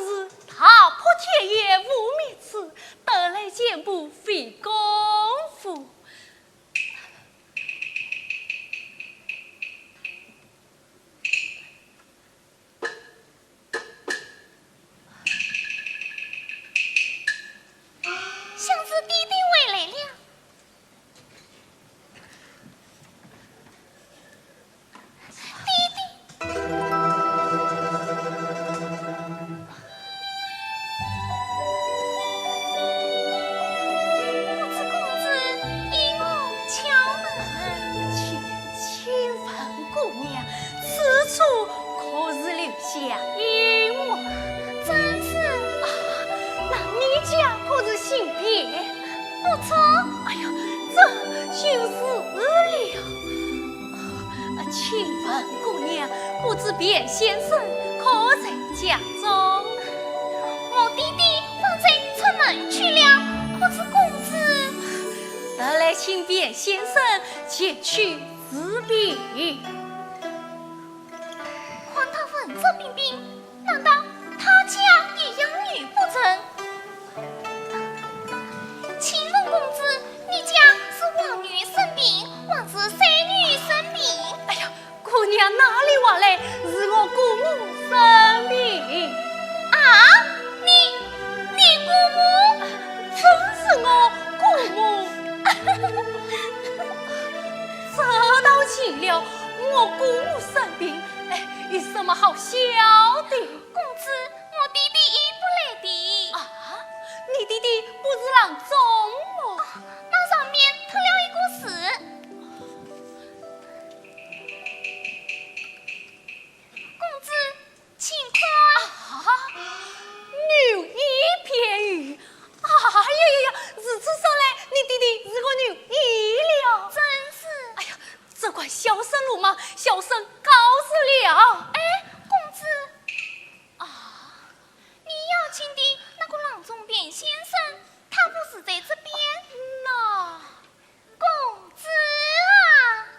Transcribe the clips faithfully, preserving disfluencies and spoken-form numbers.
是踏破铁鞋无觅处，得来全不费工夫。 想是爹爹回来了。爹爹。不知公子因何敲门？请，请问姑娘，此处可是留 下阴话。真是。啊，那你家可是姓卞？不错。哎呀，这就是了。啊，请问姑娘，不知卞先生可在家中？我爹爹方才出门去了，不知公子……得来请卞先生前去 辞别。看他文质彬彬，难道他家也养女不成？请问公子，你家是王女生病，还是三女生病？哎呀，姑娘哪里话来，是我姑母生病。啊？你，你姑母？正是我姑母。 这倒奇了，我姑母生病，哎，有什么好笑的？公子，我爹爹也不来的。啊，你爹爹不是郎中么？那上面脱了一个字。公子， 请看。啊，牛衣便裘。哎呀呀呀，如此说来，你爹爹是个牛衣了。真是。哎呀，这块销声匿名，小生告辞了。哎，公子。啊，你要请的那个郎中卞先生，他不是在这边？那…… 公子啊。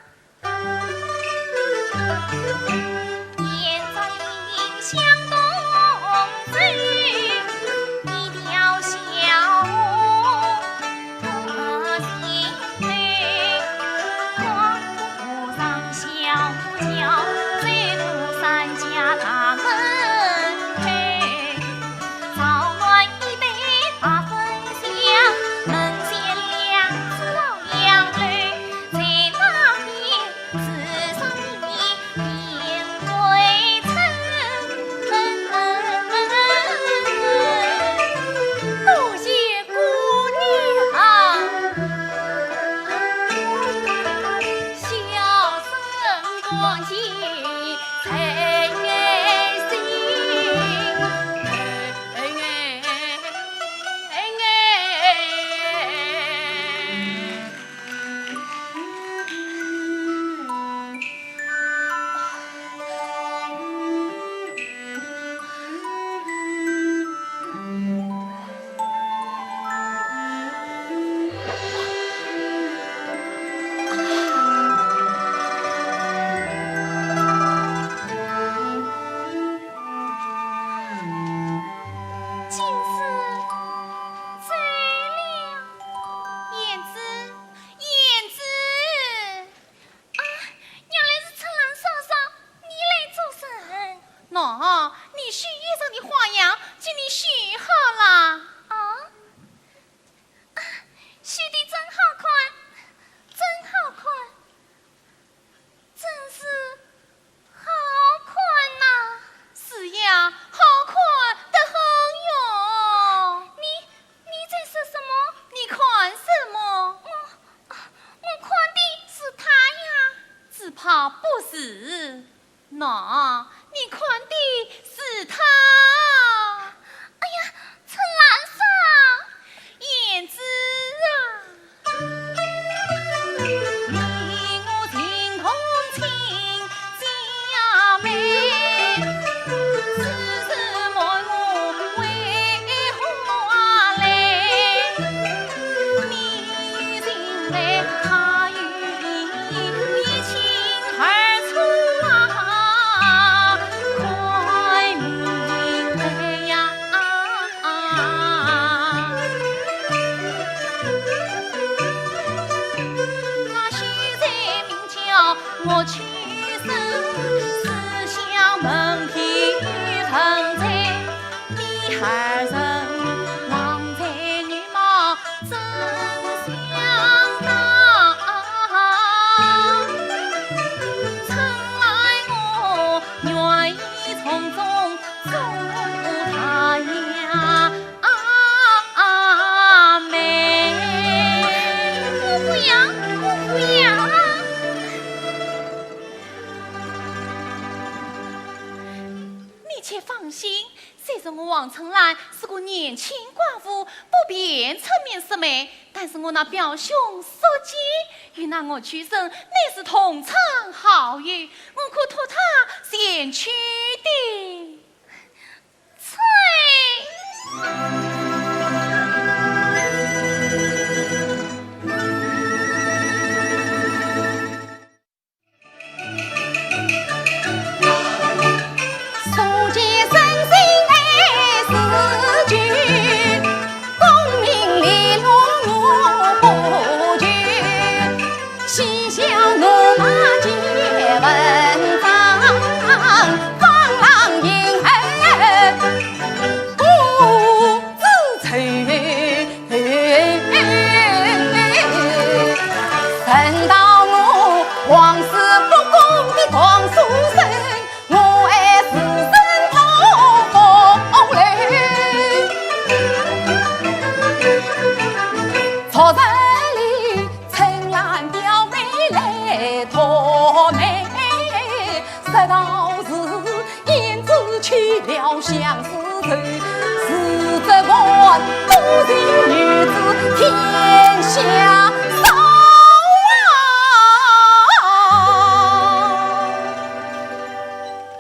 啊，原来是春兰嫂嫂，你来做甚？喏，你绣衣裳的花样，给你绣好了。啊？啊，绣的真好看，真好看，真是 好看呐。是呀，好看得很哟。你，你在说什么？你看什么？我，我看的是他呀。只怕不是。喏，你看的是他。你且放心，虽说我王春兰是个年轻寡妇，不便出面说媒，但是我那表兄索介与那岳秋生乃是同窗好友，我可托他前去的。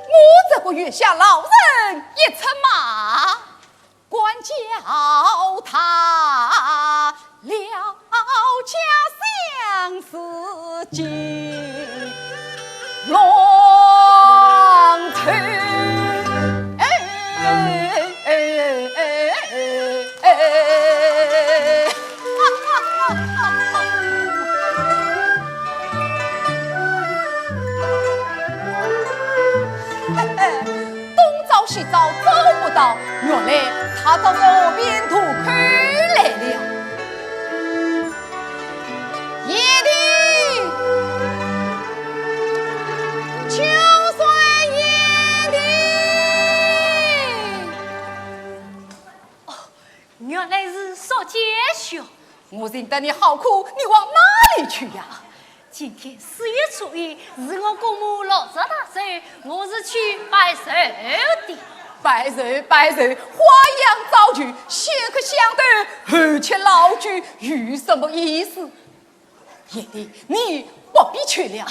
我这个月下老人一出马， 管教他了家相思尽浪愁。哎，哎，哎，哎，哎。 东找西找找不到，原来他到河边渡口来了。贤弟，就算贤弟。哦，原来是索介兄。我寻得你好苦，你往哪里去呀？ 今天四月初一，是我姑母六十大寿，我是去拜寿的。拜寿，拜寿，花样早就，先喝香灯，后吃老酒，有什么意思？贤弟，你不必去了。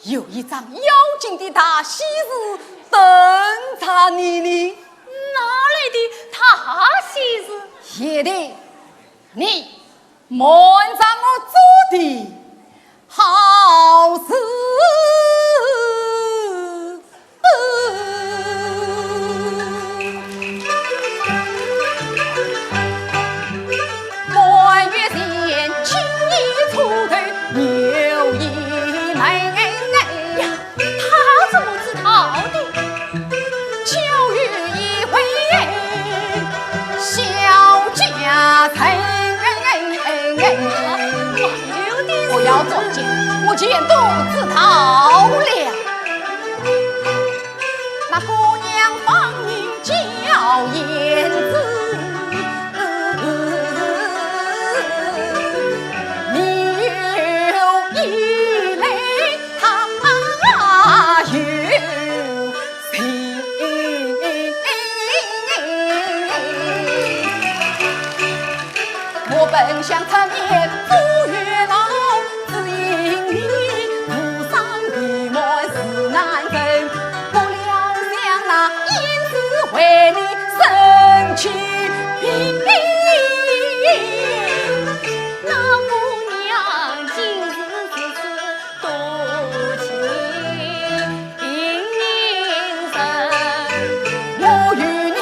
有一桩要紧的大喜事等着你呢。哪来的大喜事？贤弟， 你瞒着我做的好事。半月前，青衣出头牛一门。呀，他怎么知道的？ 就有一位小家人。不要作证，我全都知道了。那姑娘芳名叫胭脂，你有一类 他有情。我本想出面赴月老，只因你无双的满是难成，不料想那胭脂为你生气。那姑娘今日如此 多情人。我与你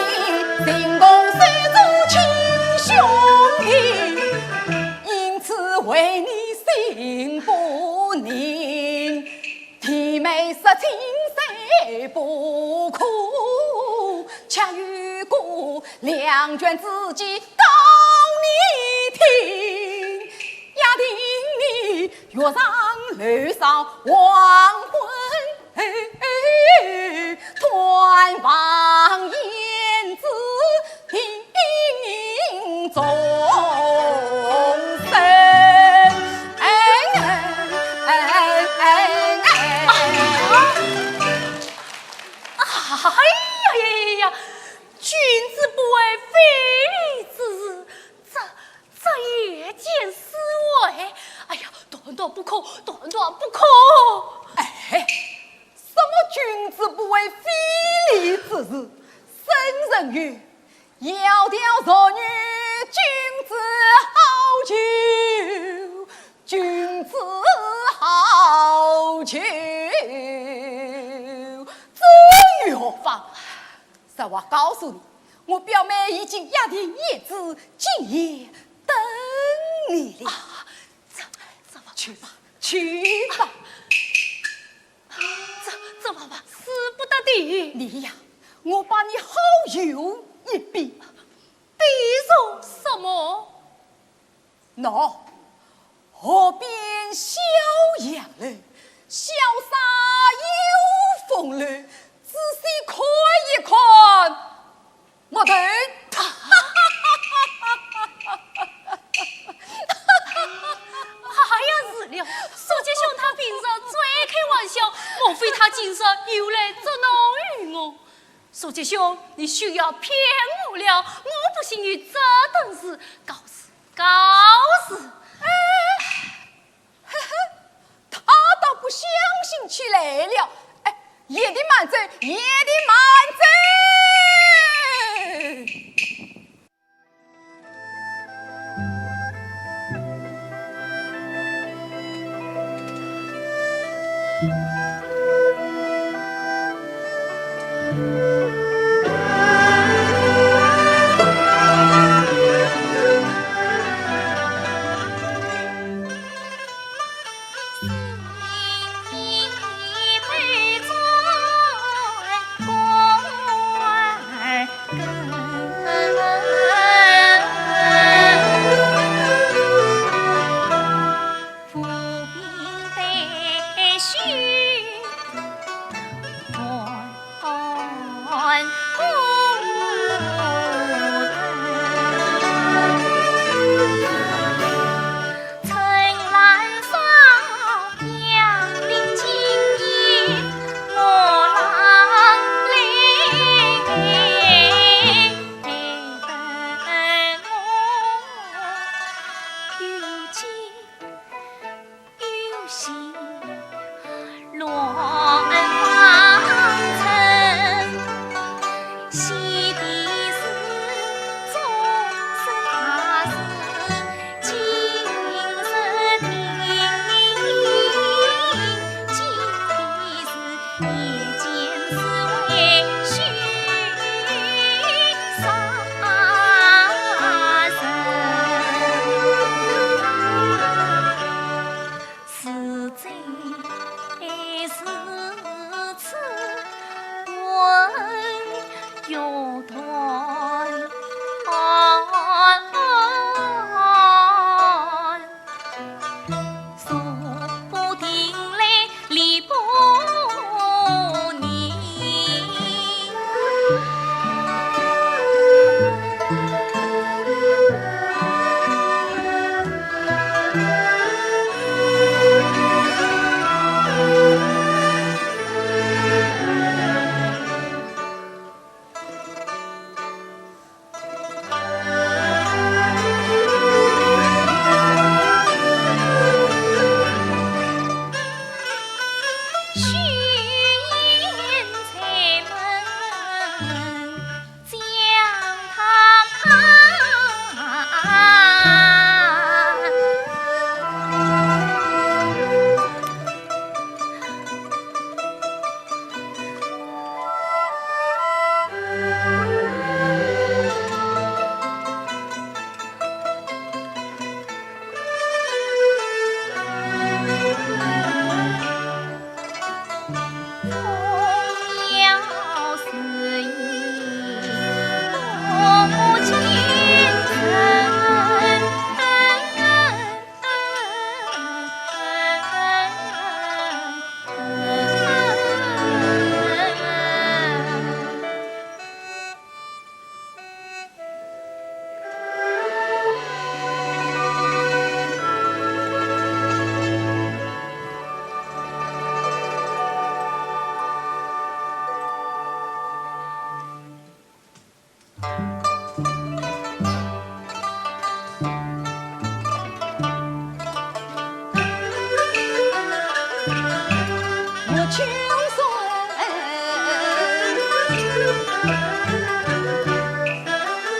情同手足亲兄弟，因此为你心不宁。弟妹说情谁不苦，恰有个两全之计告你听，约定你月上楼上黄昏后，探望胭脂定中身。哎哎哎哎哎！哎呀呀呀呀！ 君子不为非礼之事，这，这夜间私会，哎呀，断断不可，断断不可！哎，什么君子不为非礼之事？圣人云：窈窕淑女，君子好逑，君子好逑。这又何妨？ 实话告诉你，我表妹已经约定胭脂，今夜等你了。啊，这，这么，去吧，去吧。这，这么办？使不得的。你呀，我把你好游一比。比如什么？ 喏，河边小杨柳，潇洒有风流，仔细看一看，莫得。哎呀，是了，苏吉兄他平日最开玩笑，莫非他今日又来捉弄于我？ 苏吉兄，你休要骗我了，我不信有这等事。告辞，告辞。哎，呵呵，他倒不相信起来了。哎，贤弟慢走，贤弟慢走。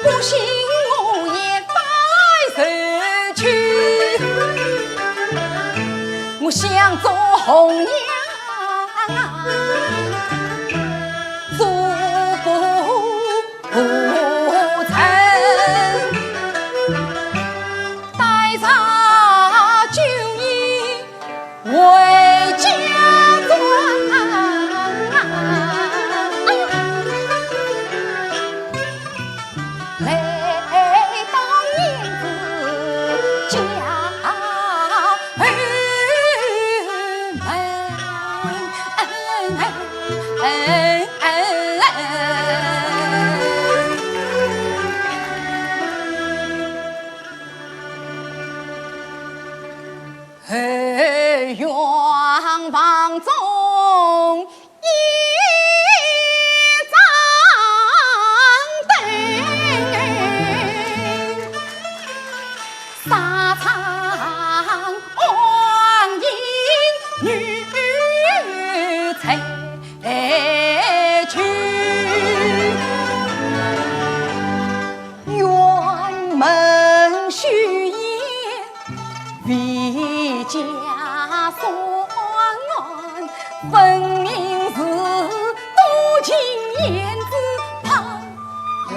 不信我也拜神去，我想做红娘做不成，带上酒宴 回家转。哎呀，来到燕子家后门。 后院房中一盏灯，纱窗望迎女才去。 辕门虚掩，未加双案，分明是多情胭脂盼郎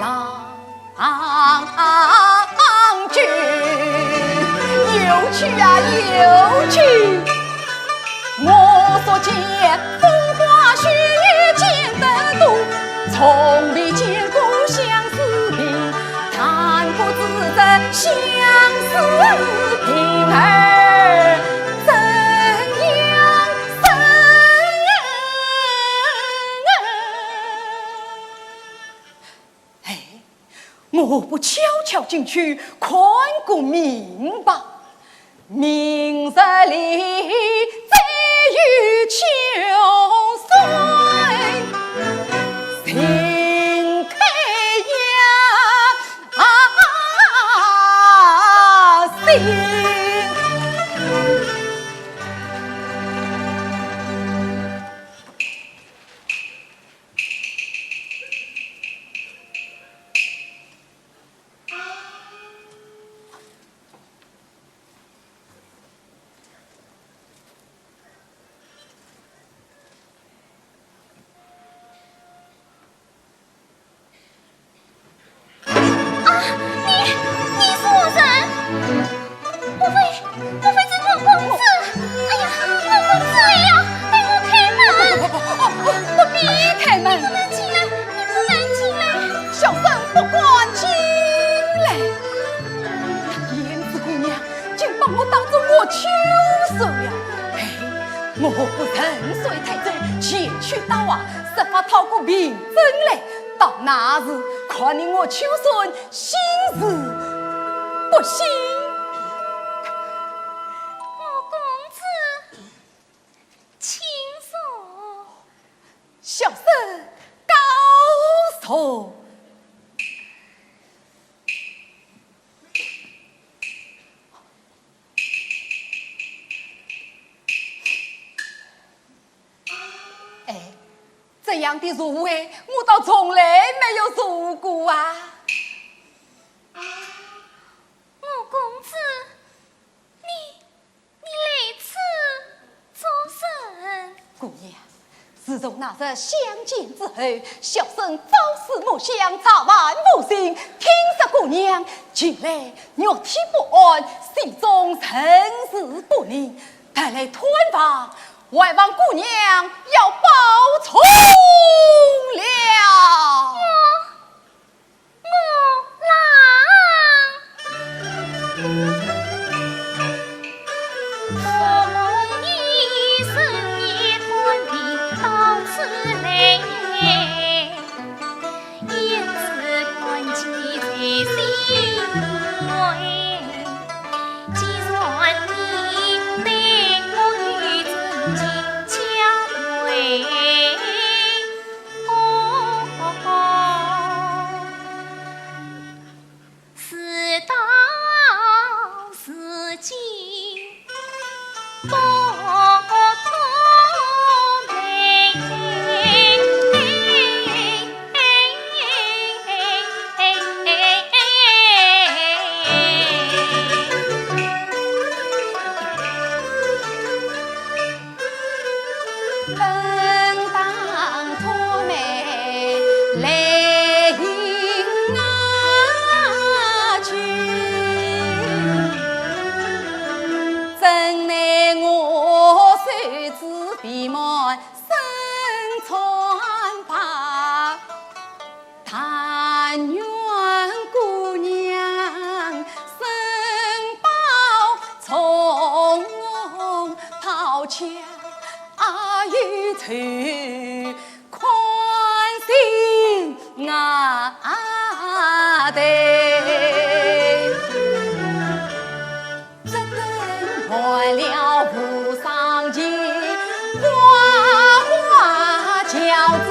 君。有趣啊，有趣！ 我所见风花雪月见得多，从未见过相思病，但不知这相思病儿怎样生。 哎，我何不悄悄进去看个明白？明日里再与秋水，情开呀，心。 啊，你，你是何人？莫非，莫非真正公子？哎呀，公子呀，为我开门！不，不，不，不必开门。你不能进来，你不能进来。小生不敢进来。那胭脂姑娘竟把我当作我秋水了。哎，我何不趁水推舟前去搭话，设法讨个凭证来。 到那时，看你我秋水信是不信。我公子，请坐。小生告坐。 哎，这样的座位我倒从来没有坐过啊。我公子，你，你来此做甚？姑娘，自从那日相见之后，小生朝思暮想，茶饭无心，听说姑娘近来玉体不安，心中甚是不宁，特来探望， 还望姑娘要保重了。我，我郎。啊，对。这灯换了和尚情，花花轿子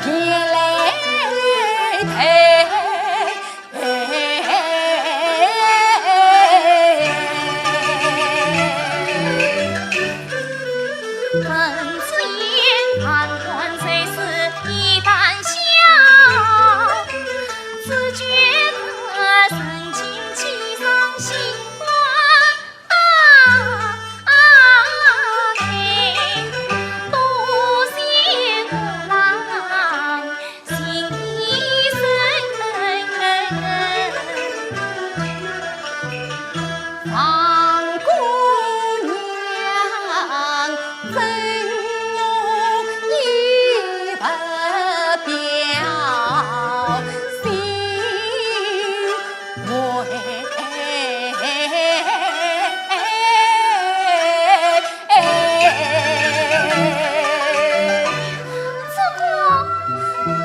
别来抬。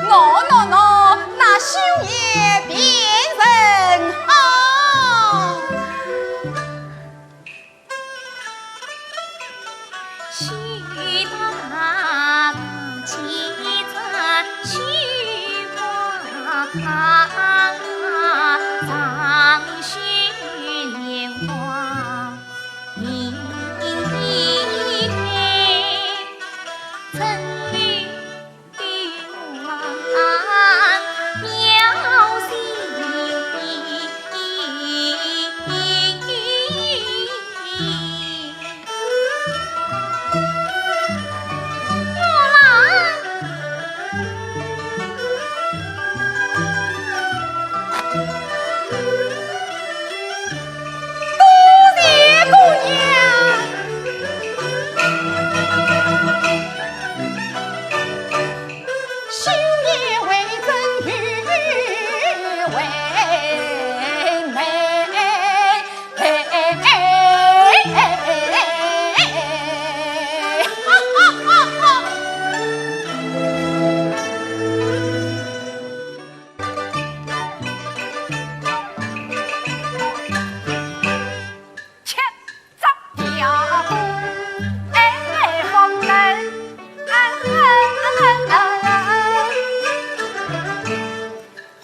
喏喏喏，那绣鞋便甚好。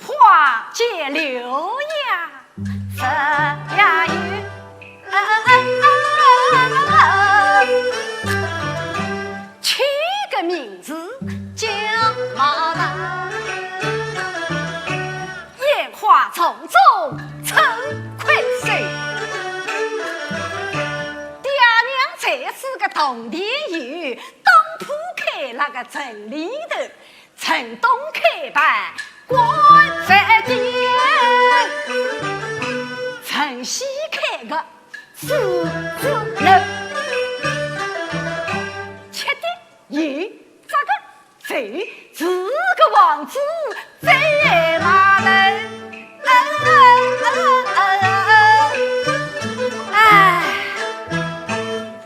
花解柳芽，十月雨。起个名字叫牡丹。烟花丛中春困瘦。爹娘在世个铜钿有，当铺开那个城里头。 城东开板关饭店，城西开个狮子楼。吃的有，着个走，是个王子最卖弄。哎，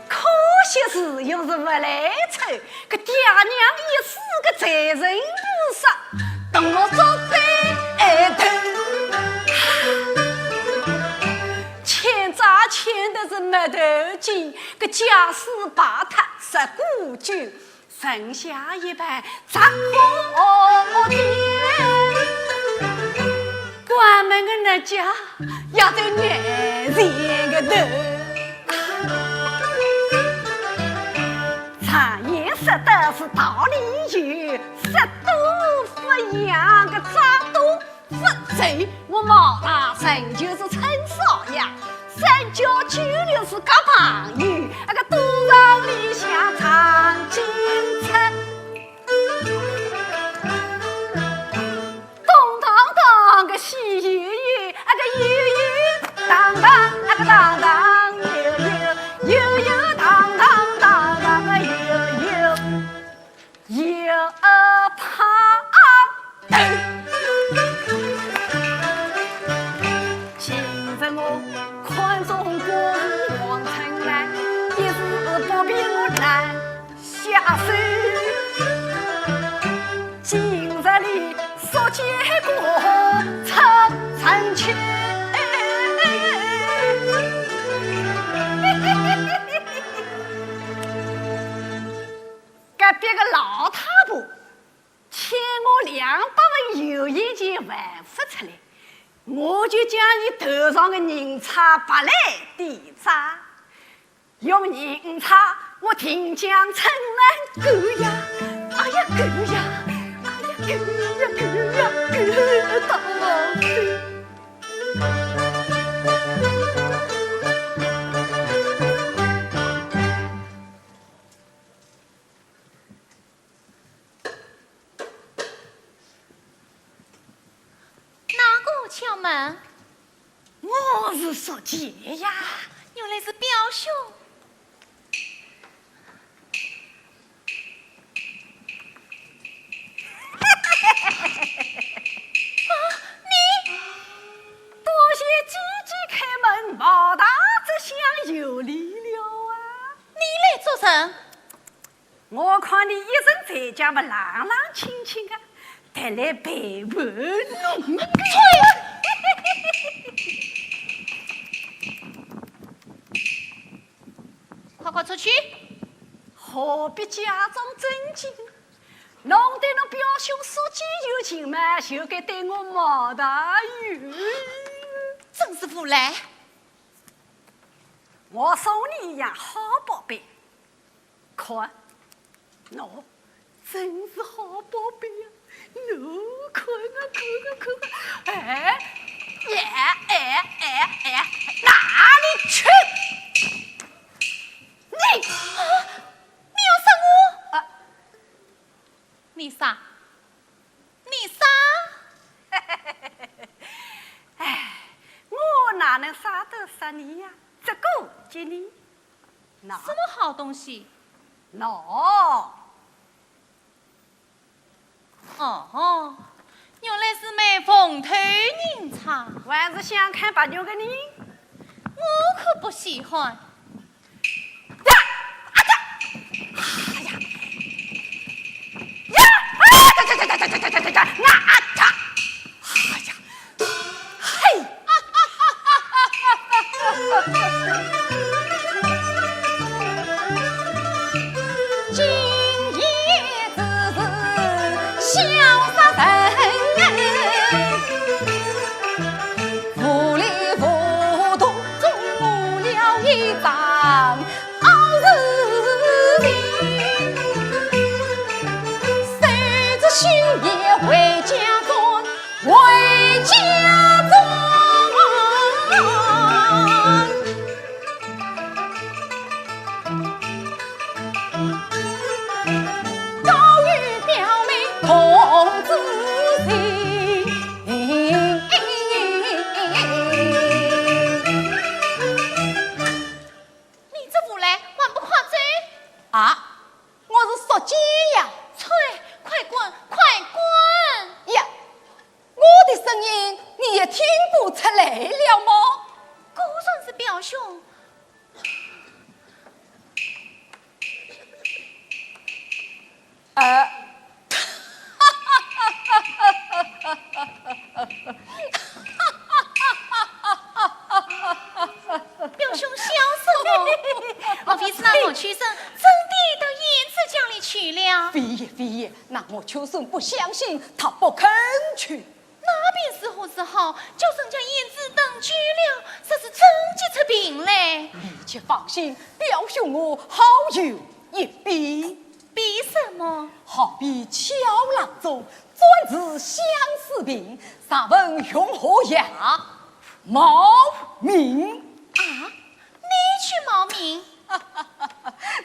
可惜是又是勿来凑。 搿爹娘一世个财神菩萨，搭我做对头。欠债欠得是没头颈，搿家私败脱十古九，剩下一爿杂货店。关门个那家也得眼前个头。 常言说得是道理有，说多勿洋，个债多勿走。我毛大人就是称少爷，三教九流是交朋友，那个赌场里向唱京菜。 咚当当个喜又有，啊个又有当当，啊个当当又有，又有当当当当个又有，又怕头。今日我看中个是王春兰，一时不便我难 下手。今日里是搿边个老太婆欠我两百文油银钱还勿出来，我就将伊头上个银钗拔来抵债。 用银钗，我定将春兰救呀，哎呀救呀，哎呀救呀救呀救到底。哪个敲门？我是宿介呀。原来是表兄。啊，你？多谢姐姐开门，毛大这厢有礼了啊。你来作甚？ 我看你一人在家么冷冷清清个，特来陪伴侬。快快出去！何必假装正经？侬对侬表兄宿介有情嘛，就该对我毛大有。真是无赖！我送你一样好宝贝。 看，喏，真是好宝贝呀！喏，看啊，看啊，看啊！哎，哎，哎，哎，哎，哪里去？你，啊，你要杀我？啊，你杀？ 你杀？哎，我哪能杀得杀你呀？这个给你，喏。什么好东西？喏。哦，原来是枚凤头银钗。还是想看白玉个呢？我可不稀罕。 呀，啊呀，哎呀，呀，啊呀，呀呀呀呀呀呀呀，啊呀，哎呀，嘿。今夜之事，潇洒人。 糊里糊涂中，我了一桩好事情。谁知兄爷回家转，回家转。 高于表妹童子情。你这无赖，还不快走？啊，我是宿介呀。啐，快滚，快滚！呀，我的声音你也听不出来了吗？果然是表兄。 呃。表兄笑什么？莫非是那岳秋隼真的到胭脂家里去了？非也，非也，那岳秋隼不相信，他不肯去。 那便如何是好？叫人家胭脂等久了，若是真急出病来。你且放心，表兄我好有一比。比什么？好比敲郎中，专治相思病，若问用何药？冒名。啊？你去冒名？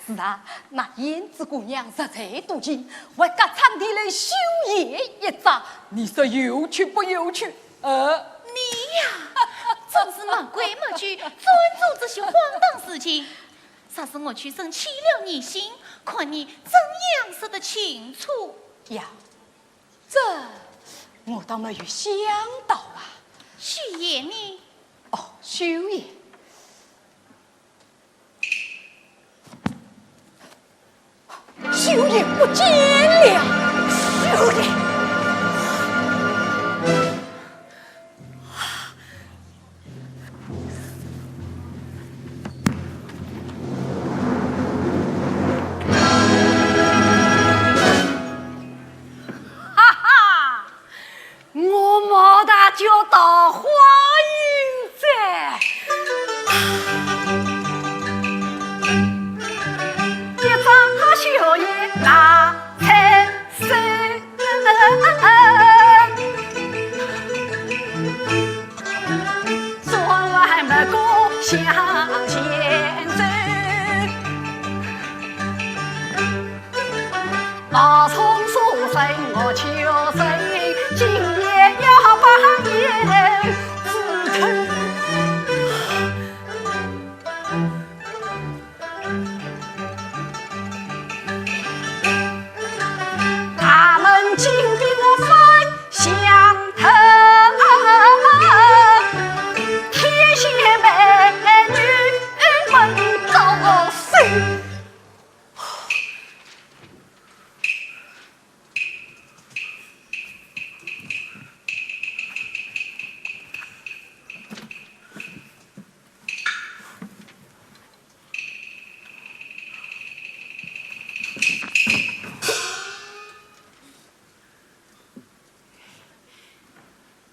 是啊，那胭脂姑娘实在多情，还隔窗地来绣鞋一只，你说有趣不有趣？呃，你呀，真是没规没矩，专做这些荒唐事情。若是岳秋隼起了疑心，看你怎样说得清楚？呀，这我倒没有想到啊。绣鞋呢？哦，绣鞋。 绣鞋不见了。绣鞋，桃花运转。一张小眼拿在手，转弯抹角向前走。 老虫书生我求生，今夜要把胭脂偷。他们紧逼我分香头，天仙美女们高兴。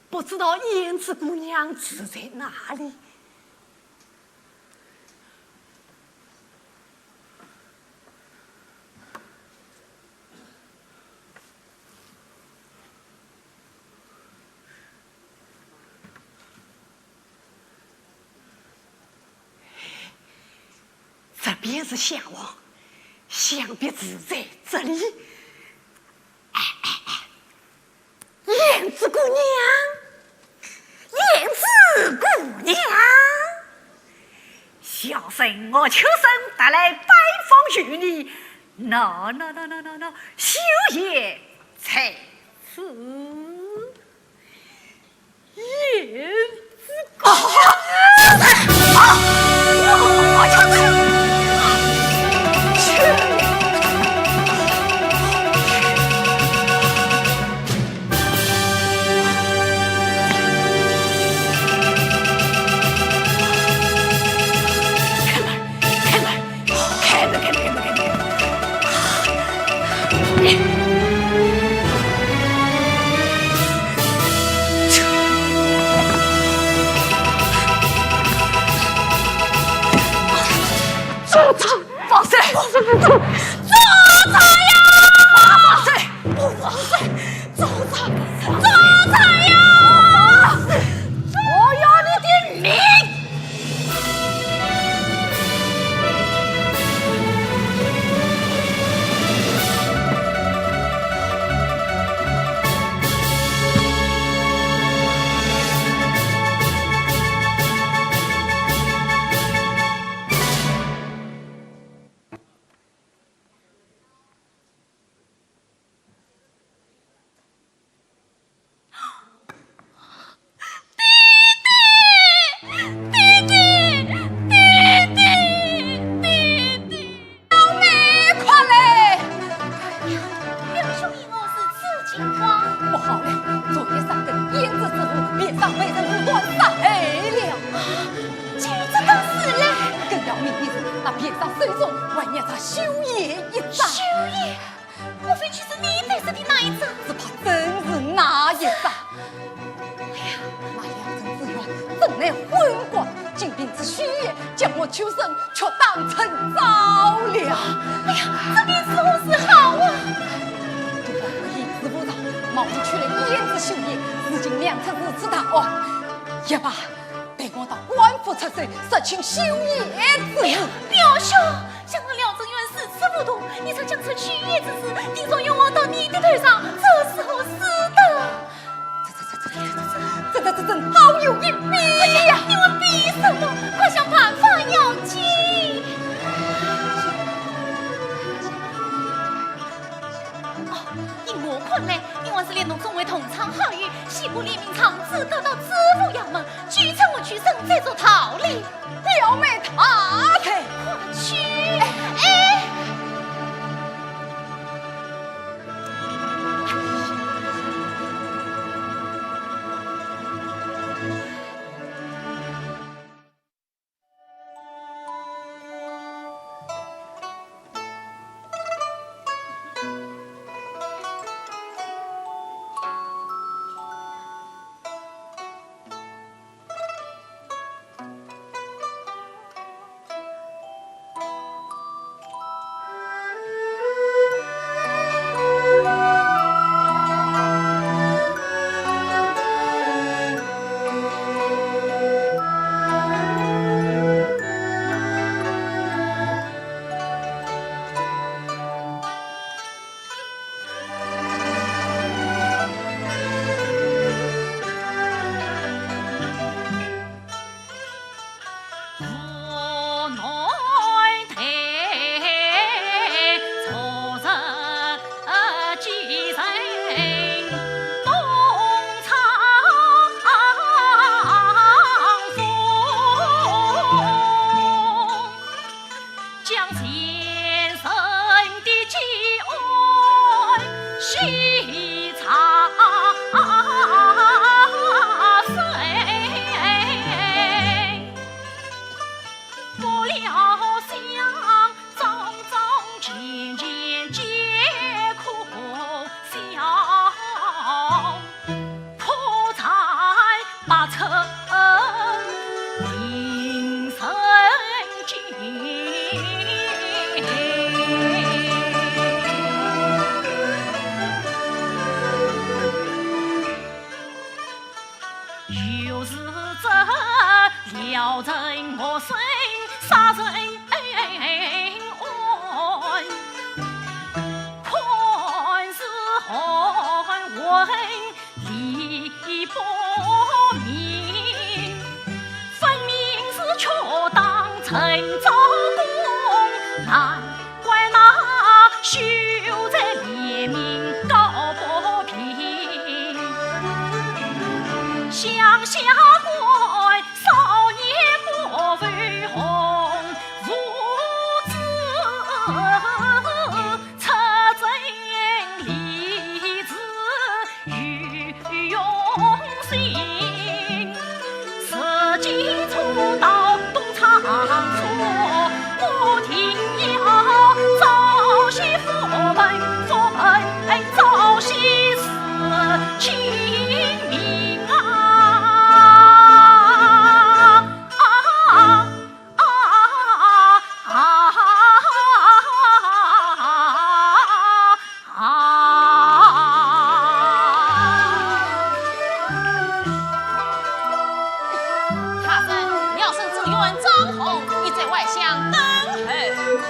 不知道胭脂姑娘住在哪里？ 这边是厢房，想必住在这里。哎，哎，哎，胭脂姑娘，胭脂姑娘，小生我秋生特来拜访于你。喏，喏，喏，喏，喏，喏，绣鞋在此。 胭脂姑娘。开门，开门，开门，开门，开门，开门。 放手！放手！放手！住手呀！放手！不放手！住手！住手呀！我要你的命！表妹，快来！哎呀，表兄，你我如此惊慌。不好了，昨夜三更，胭脂之父便上被人无端杀害了。就这等事了？更要命的是，那便上手中还捏着绣鞋一只。绣鞋？莫非就是你带着的那一只？只怕正是那一只。哎呀，那梁真之冤，真乃昏官，竟凭此绣鞋 将我秋生却当成招了。哎呀，这便如何是好啊？都怪我一时无常，冒失去了胭脂绣鞋，如今酿出如此大案，也罢，待我到官府出首，说清绣鞋之事。哎呀，表兄，想我梁真冤如此无度，你才讲出绣鞋之事，定然要我到你的头上，这是何事的？ 这这这这这这这这这这好有一比呀！哎呀，你们比什么？快想办法要紧！哦，依我看来，你还是联络众位同窗好友，写个联名状纸，带到知府衙门，举证我秋生，再做道理。表妹太太，快去！哎，哎。小人我身杀人案，看是何人理不明，分明是却当陈昭公，难怪那秀才联名告不平。想下官 少年不会红，无知出征立志有用心。如今初到东昌府，我定要朝夕赴奔，赴奔朝夕是清明啊！ 啊啊啊啊啊啊！大人，苗生知县张宏已在外厢等候。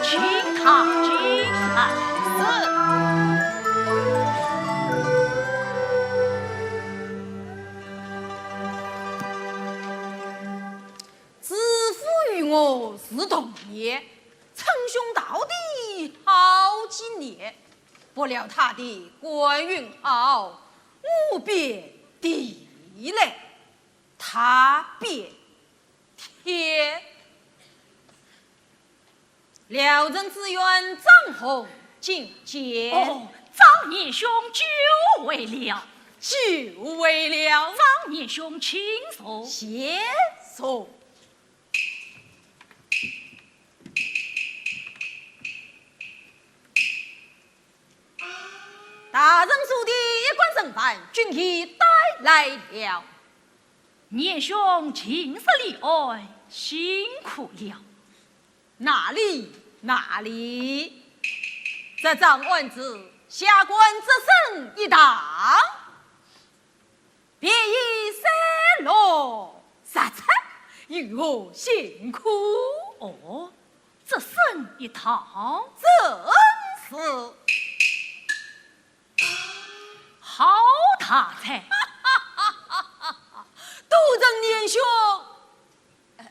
请他进来。是。 知府与我是同年，称兄道弟好几年，不料他的官运好，我变地雷，他变天。 辽城知县张宏觐见。哦，张年兄久违了。久违了。张年兄请坐。谢坐。大人所提一官人犯，均已带来了。年兄近日立案，辛苦了。 哪里，哪里？这桩案子，下官只审一堂，便已三落十出，有何辛苦？哦，只审一堂？正是。 好大才！都城年兄，呃，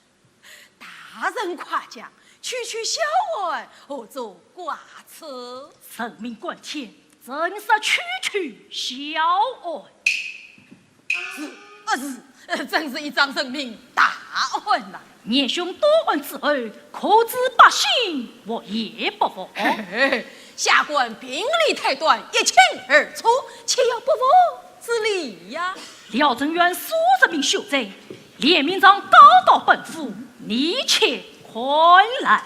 大人夸奖，区区小案，何足挂齿？人命关天，怎说区区小案？是，呃，是，呃，真是一桩人命大案呐。 年兄到案之后，可知百姓服也不服？嘿嘿，下官凭理推断，一清二楚，岂有不服之理呀？辽城县数十名秀才，联名状告到本府，你且看来。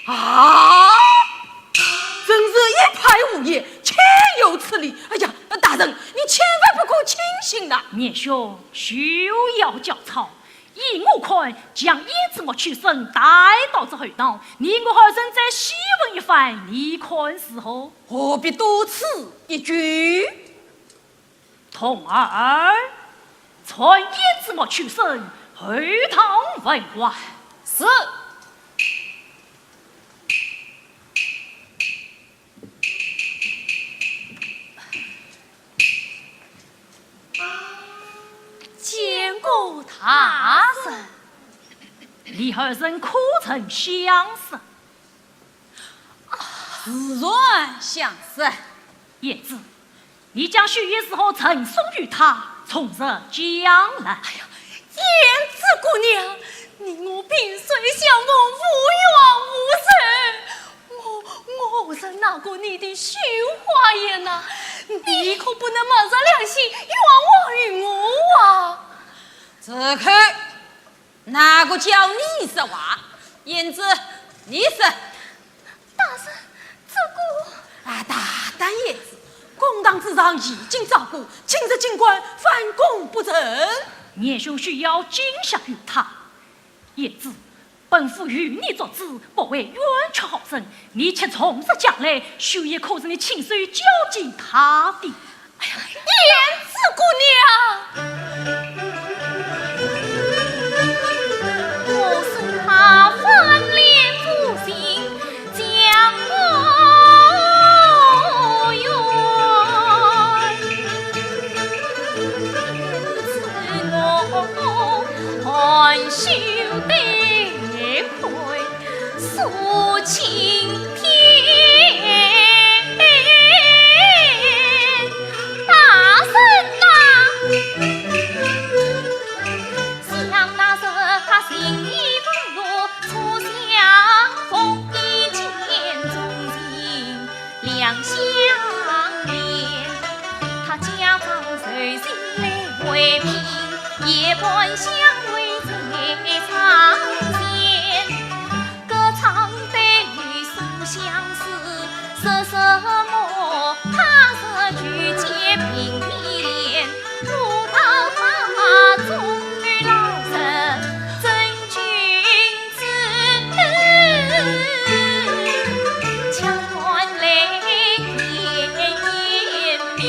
啊！真是一派胡言，岂有此理！哎呀，大人，你千万不可轻信呐！年兄休要焦躁，依我看，将胭脂墨秋生带到这后堂，你我二人再细问一番，你看如何？何必多此一举？ 童儿，传胭脂墨秋生后堂问话。是。见过大人。你二人可曾相识？ 自然相识。胭脂，你将绣鞋如何赠送于他，从实讲来。哎呀，胭脂姑娘，你我萍水相逢，无冤无仇，我，我何曾拿过你的绣花鞋呢？你可不能昧着良心冤枉于我啊！住口！ 哪个叫你说话？胭脂，你说。大人，这个……啊，大胆胭脂，公堂之上已经招供，今日竟敢反供不成。年兄休要惊吓于他。胭脂，本府与你作主，不会冤屈好人，你且从实讲来，绣鞋可是你亲手交给他的？哎呀，胭脂姑娘！夜半香味在窗前，歌唱对雨书相思，说什么他日遇见明天，我到他中老人真君子，强断泪眼眼明。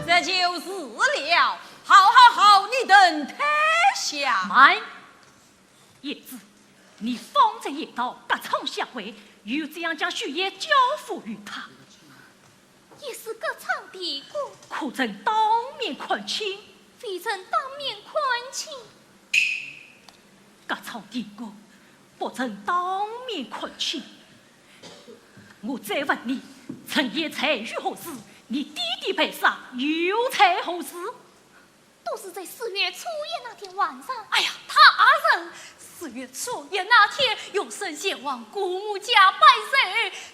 这就是了。 好好好，你等待下。慢，叶芝，你方才言道，葛昌下跪，又怎样将许仙交付于他？也是葛昌的哥。可曾当面看清？未曾当面看清。葛昌的哥，不曾当面看清。我再问你，陈烨在于何时？你爹爹被杀又在何时？ 都是在四月初一那天晚上。哎呀，大人，四月初一那天，学生前往姑母家拜寿，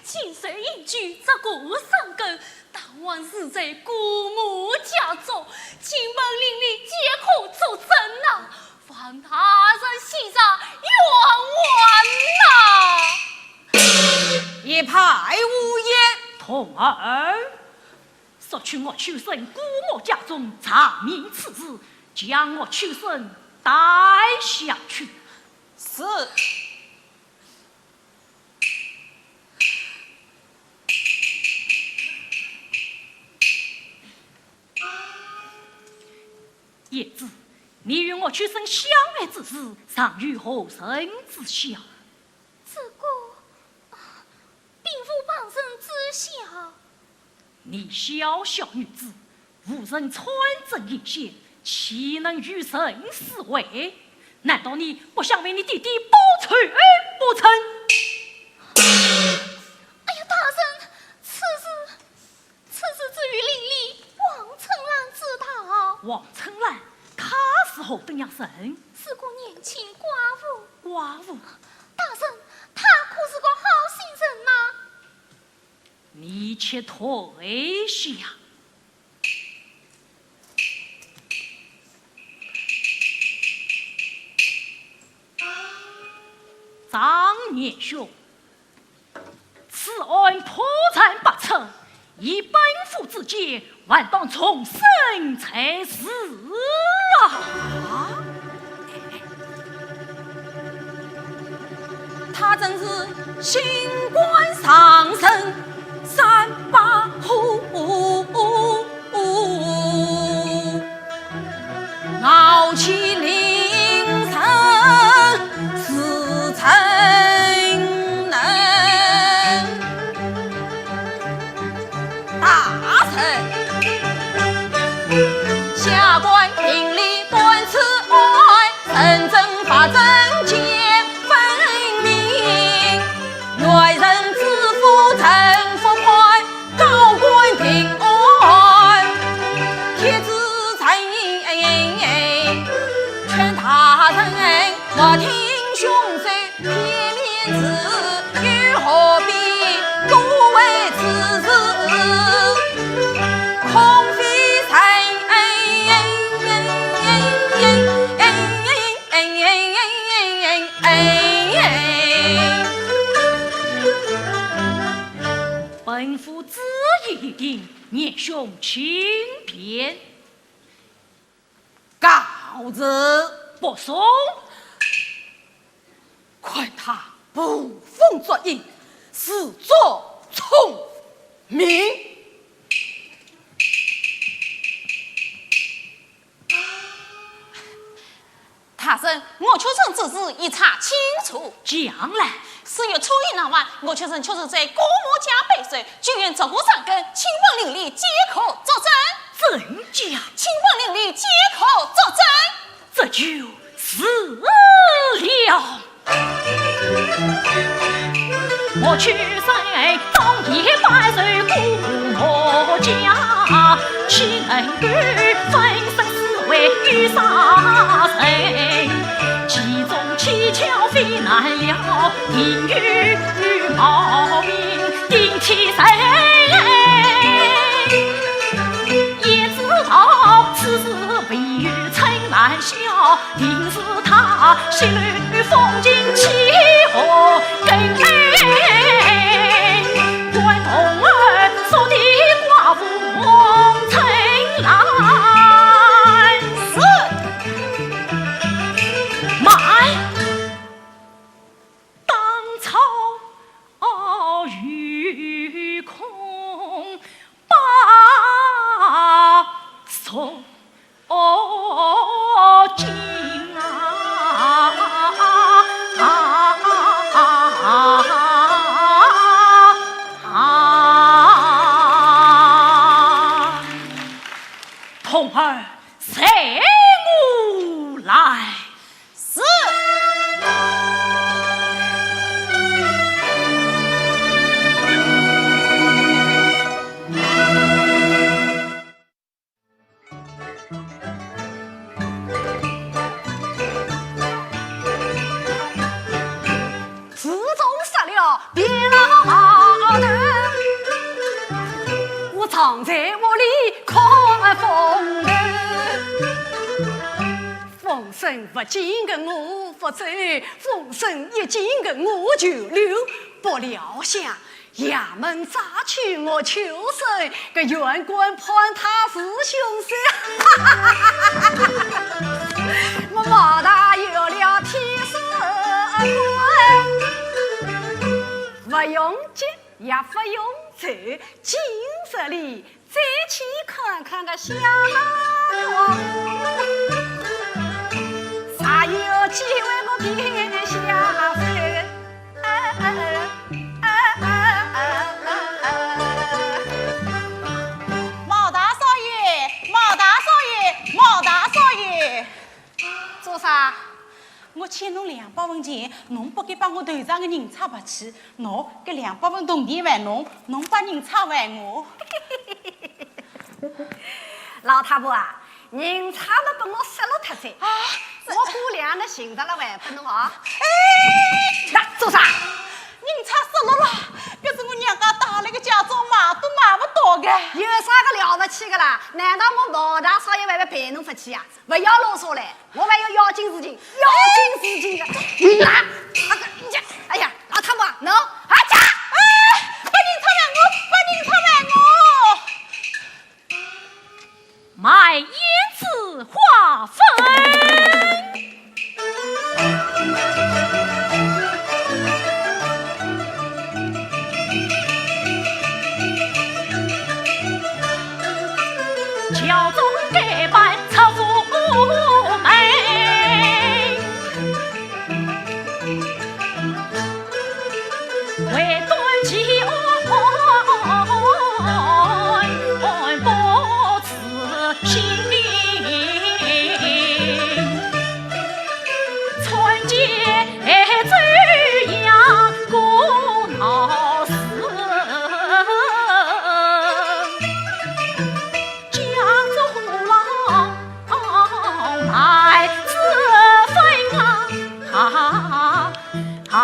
亲手迎娶这个生根，当晚住在姑母家中，亲朋邻里皆可作证呐，望大人细查，冤枉呐！一派胡言。童儿， 速去岳秋生姑母家中查明此事，将岳秋生带下去。是。叶芝，你与岳秋生相爱之事，尚有何人知晓？这个，啊，并无旁人知晓。 你小小女子，无人穿针引线，岂能与人私会？难道你不想为你爹爹报仇不成？哎呀，大人，此事，此事只有邻里王春兰知道。王春兰，她是何等样人？是个年轻寡妇。寡妇？大人，她可是个好心人吗？ 你且退下。张年兄，此案破绽百出，以本府之见， 还当重审才是啊！他真是清官上任三把火，傲气凌人自怎能？ 大人，下官顶礼断此案，人证法证皆分明。元人知府陈福宽，高官定案，帖子呈，劝大人莫听凶诼。 片面之语，又何必多为之事？空费人。本府主意已定，年兄请便。 告辞。不送。看他捕风捉影，自作聪明。大人，岳秋生之事已查清楚。讲来。四月初一那晚，岳秋生确实在姑母家拜寿，就连这个生根，亲朋邻里皆可作证。 怎讲？亲朋邻里皆可作证。怎岂能够分身是为有啥人？其中蹊跷非难料，定有毛病，顶替谁？也知道此事唯有春兰笑，定是她泄露风情，岂可更关童儿说的寡妇王春兰。是。慢，当朝有空把手 哦，金啊，啊，啊，啊，啊，童儿随我来。是。 自从杀了卞老头，我常在屋里看风头。风声不进个我不走，风声一进个我就溜，不料想 衙门抓去我求生，个縣官判他是凶手。我毛大有了天师官，不用急也不用愁，今日里 再去看看个下落，还有机会我便下手。毛大少爷，毛大少爷，毛大少爷！做啥？ 我欠侬两百文钱，侬不该把我头上的银钗拔去，喏，搿两百文铜钿还侬，侬把银钗还我。老太婆啊，银钗么拨我失落脱哉。啊，这我过两日寻着了还拨侬啊。哎，那做啥？银钗失落了，搿是我娘家带来的嫁妆嘛，都买不到的。有啥个了不起的啦？难道我毛大少爷还要赔侬不起啊？ 不要啰嗦了，我还有要紧事情，要紧事情的。你拿，哎呀，哎呀，老太婆，喏，啊，家，哎，把银钗还我，把银钗还我。卖胭脂花粉。 轿中改扮出府门，为断其案不辞辛。 参见周阳公闹事，家中老太子分啊，啊，啊。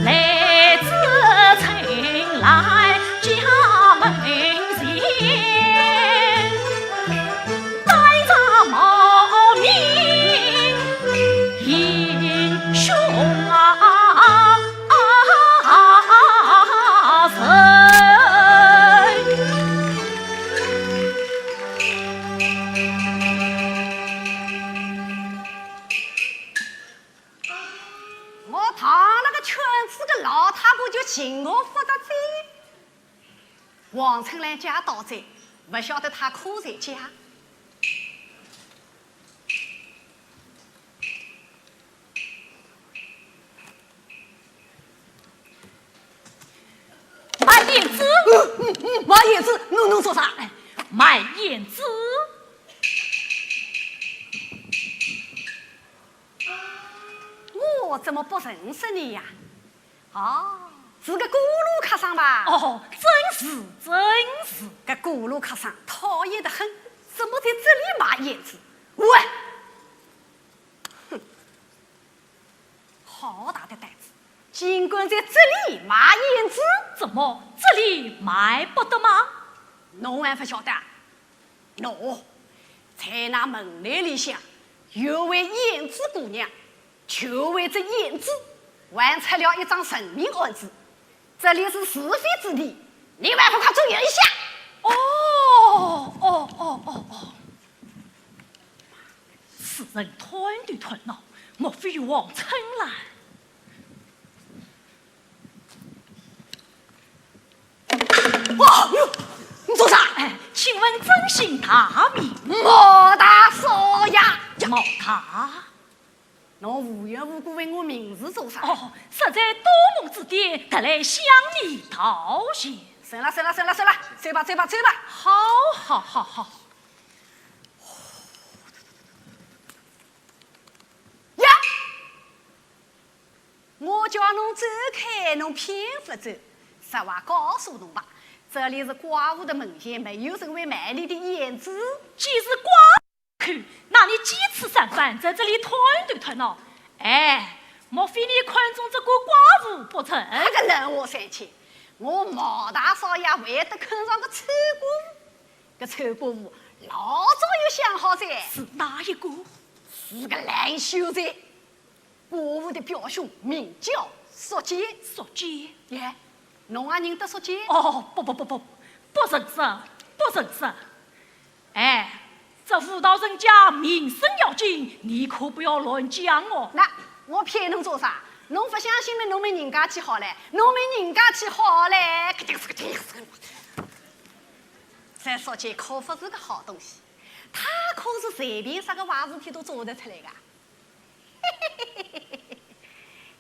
来至春兰家门前，带着毛面英雄啊！ 我趟了个圈子，个老太婆就寻我勿着哉。王春兰家到哉，勿晓得她可在家。 哎，你卖胭脂，侬，侬做啥？哎，卖胭脂。我怎么不认识你呀？哦，是个过路客商吧？哦，正是，正是。搿过路客商讨厌得很，怎么在这里卖胭脂？喂！哼，好大的胆子，竟敢在这里卖胭脂！怎么，这里卖不得吗？侬还不晓得啊？喏，在那门内里向有位胭脂姑娘，就为这胭脂，还出了一桩人命案子。这里是是非之地，你还不快走远一下？哦，哦，哦，哦，哦。此人贪头贪脑，莫非有王春兰？哦哟，你做啥？哎，请问尊姓大名？毛大少爷。毛大？侬无缘无故问我名字做啥？哦，实在多蒙指点，特来向你道谢。算了，算了，算了，算了，走吧，走吧，走吧。好，好，好，好。呀！ 我叫侬走开，侬偏不走。实话告诉侬吧，这里是寡妇的门前，没有人会买你的胭脂。既是寡妇，那你几次三番在这里贪头贪脑？哎，莫非你看中这个寡妇不成？那个冷我三千，我毛大少爷会得看上个丑寡妇？搿丑寡妇老早有相好哉。是哪一个？是个烂秀才。 寡妇的表兄名叫宿介。宿介？耶，侬也认得宿介？哦，不不不不，不认识，不认识。哎，这武大人家名声要紧，你可不要乱讲哦。那我骗侬做啥？侬不相信么，侬问人家去好嘞，侬问人家去好嘞。这宿介可不是个好东西，他可是随便啥个坏事体都做得出来个。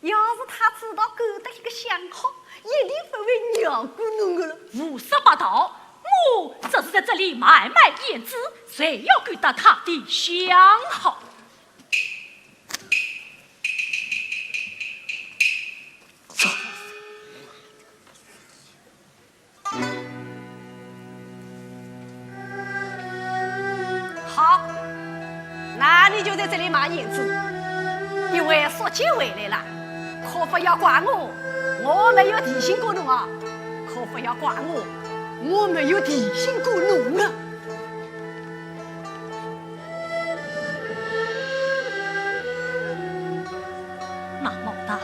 要是他知道勾搭一个相好，一定不会饶过侬个了。胡说八道！我只是在这里买卖胭脂，谁要勾搭他的相好？ 好，那你就在这里卖胭脂，因为宿介回来了，可不要怪我，我没有提醒过侬啊，可不要怪我，我没有提醒过侬啊。 那毛大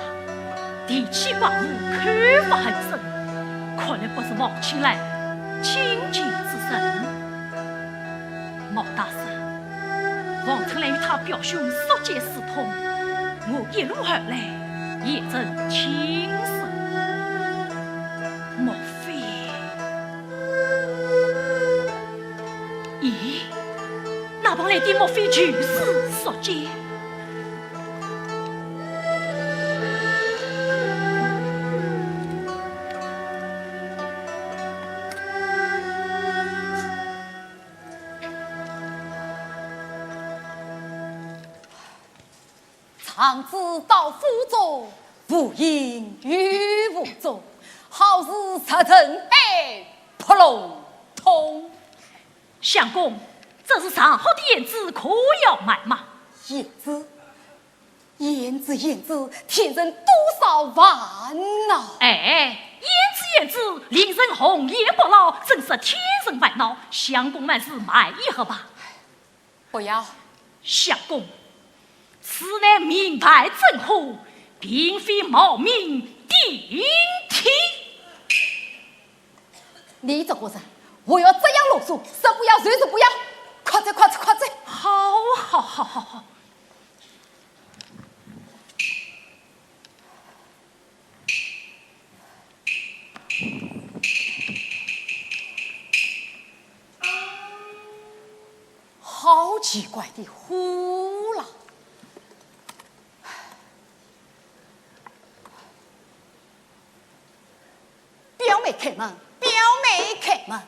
提起寡妇，口不横声，看来不是王清兰亲近之人。毛大说，王春兰与他表兄宿介私通，我一路而来，也曾亲身。莫非？ 咦，那旁来的莫非就是宿介？常知道府中无影于无踪，好似石沉海扑隆咚。相公，这是上好的胭脂，可要买吗？胭脂，胭脂，胭脂，天成多少万呐！哎，胭脂，胭脂，令人红颜不老，真是天成烦恼。相公，还是买一盒吧。 不要。相公，此乃名牌正货，并非冒名顶替。你这个人，我要这样啰嗦，说不要就是不要，快走，快走，快走！好，好，好，好，好。 好奇怪的货郎。表妹开门，表妹开开门。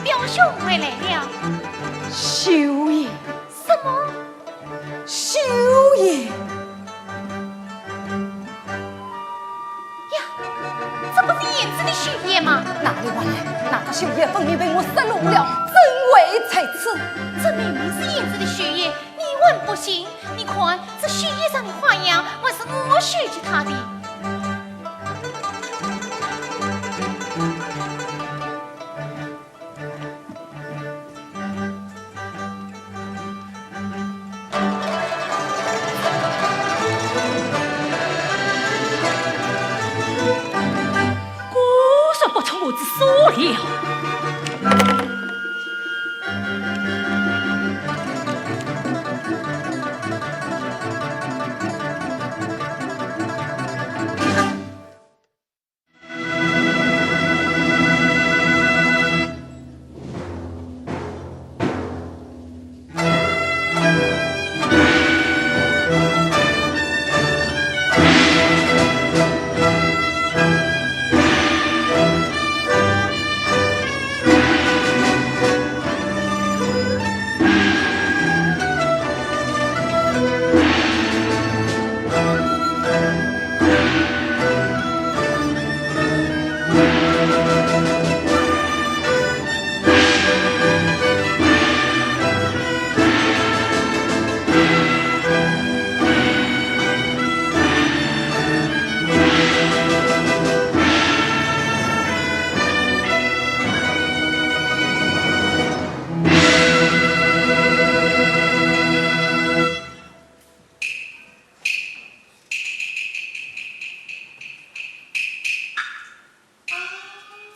表兄回来了。绣鞋。什么？绣鞋。呀，这不是胭脂的绣鞋吗？哪里话来？那只绣鞋分明被我失落了，怎会在此？这明明是胭脂的绣鞋，你还不信？你看，这绣鞋上的花样，还是我绣给她的。 果然不出我之所料。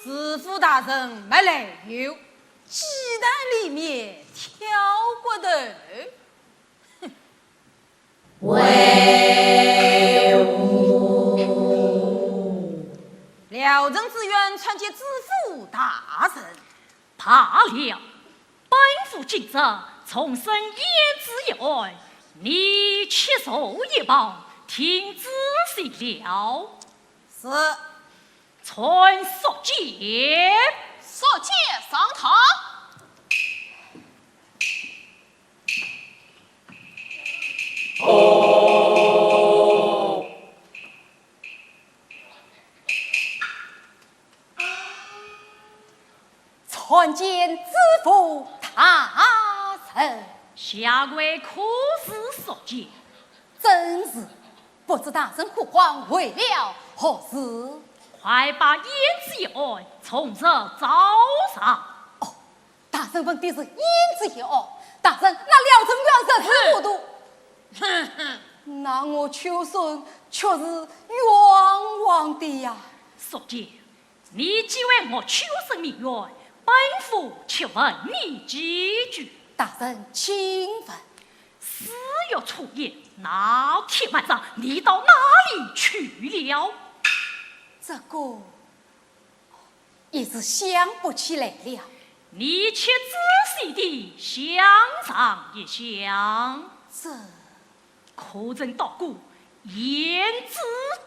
知府大人没来由，鸡蛋里面挑骨头。哼。为何？聊城知县参见知府大人。罢了， 本府今日重审胭脂一案，你且坐一旁，听仔细了。是。传宿介。宿介上堂。哦。 参见知府大人。下跪可是宿介？正是，不知大人呼唤为了何事？快把胭脂一案从实招上。哦，大人问的是胭脂一案，大人，那聊城县是糊涂。哼哼。那我秋隼却是冤枉的呀。宿介， 你既为我秋隼鸣冤，本府且问你几句。大人请问。私欲出言，那铁板上你到哪里去了？这个一时想不起来了。你且仔细地想上一想。这 可曾到过胭脂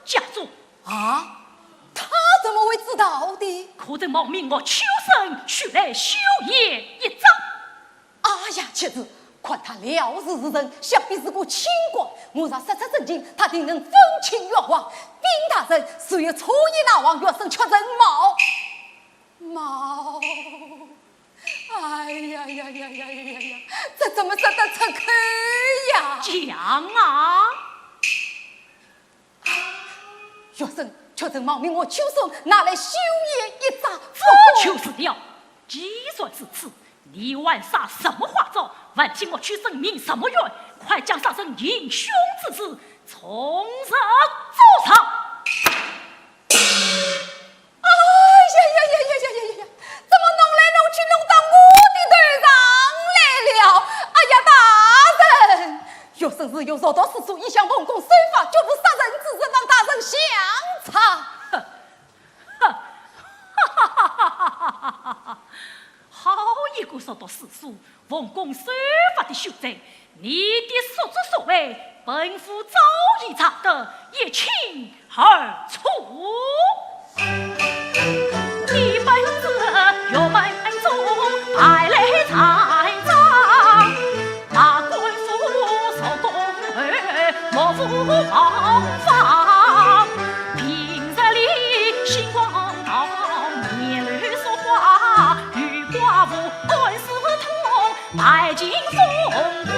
家中？啊？他怎么会知道的？可曾冒名我秋隼取来绣鞋一只？哎呀，岂止，看他料事如神，想必是个清官。我若说出真情，他定能风轻月化。禀大人，谁有初一那王学生确认冒？冒？ 哎呀呀呀呀呀呀呀，这怎么说得出口呀？讲啊！学生，学生冒名我秋隼，拿来绣鞋一只，这就是了。既然如此，你玩耍什么花招？万一我秋隼鸣什么冤，快将杀人行凶之事从实招上。 哎呀呀呀呀呀呀呀呀！怎么弄来弄去弄到我的头上来了？哎呀，大人，学生自幼受到私塾，一向奉公守法，绝无杀人之事，望大人详查。哼，哼，哈哈哈哈哈哈！好一个速读四书，奉公守法的秀才，你的所作所为，本府早已查得一清二楚。你本是辕门中败类参将，马官府受攻后，目无王法。平日里星光堂，面露说话，与寡妇暗私通， 摆尽风光。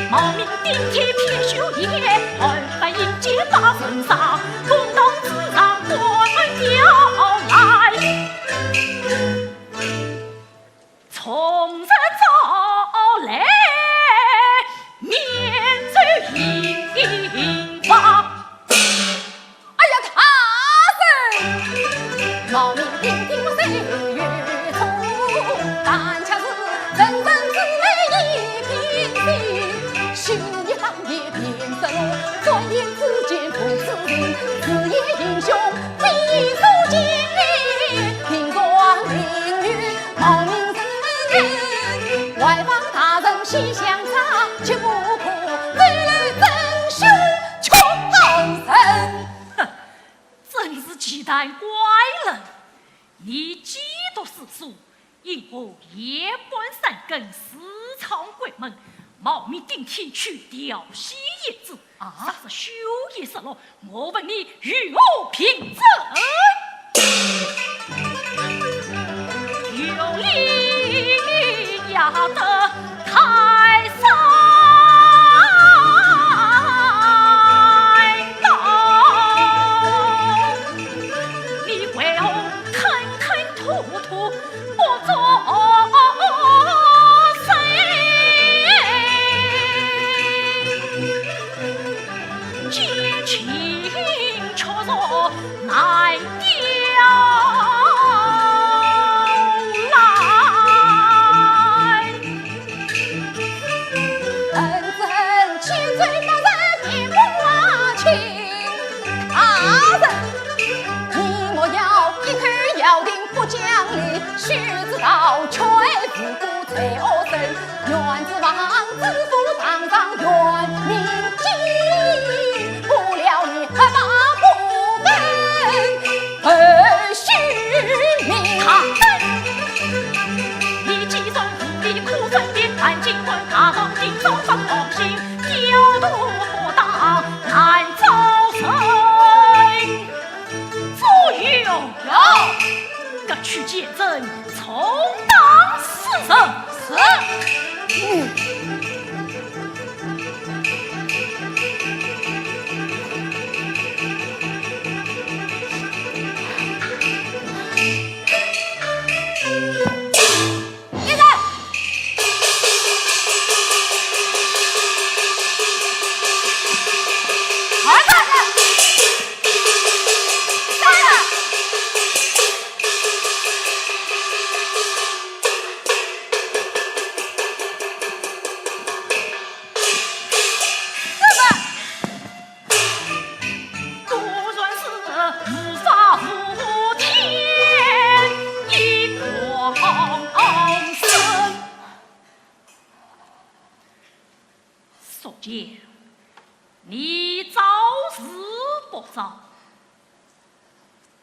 冒名顶替骗秀才，还扮演结拜人上，公堂之上官调来。从实招来，免罪刑罚。 哎呀，大人！冒名顶替我虽有错，但却是人人之内一品心。昔日当年便失落，转眼之间不知情，自言英雄非所见，平常名誉 冒名人，还望大人细想察，切不可走漏正凶，却好人。哼，真是奇谈怪论！你几读四书，因何夜半三更私闯闺门，冒名顶替去调戏胭脂？ 啊？啥是秀才失落，我问你有何凭证？有理也得开山刀，你为何吞吞吐吐 不作声，奸情却说难调来。 人之恩，千岁不仁，便不忘情。大人，你莫要一口咬定不讲理，须知道全无辜在我身。愿知王知府堂上冤命尽，不料你黑白不分。 后续名堂。你既然无理可分辨，但尽管大王定上放放心，刁徒不当难招认。左右，有。各取见证，重打四十。是。嗯。 一人。二人。三人。 果然是无法无天，一光生。宿介，你招是不招？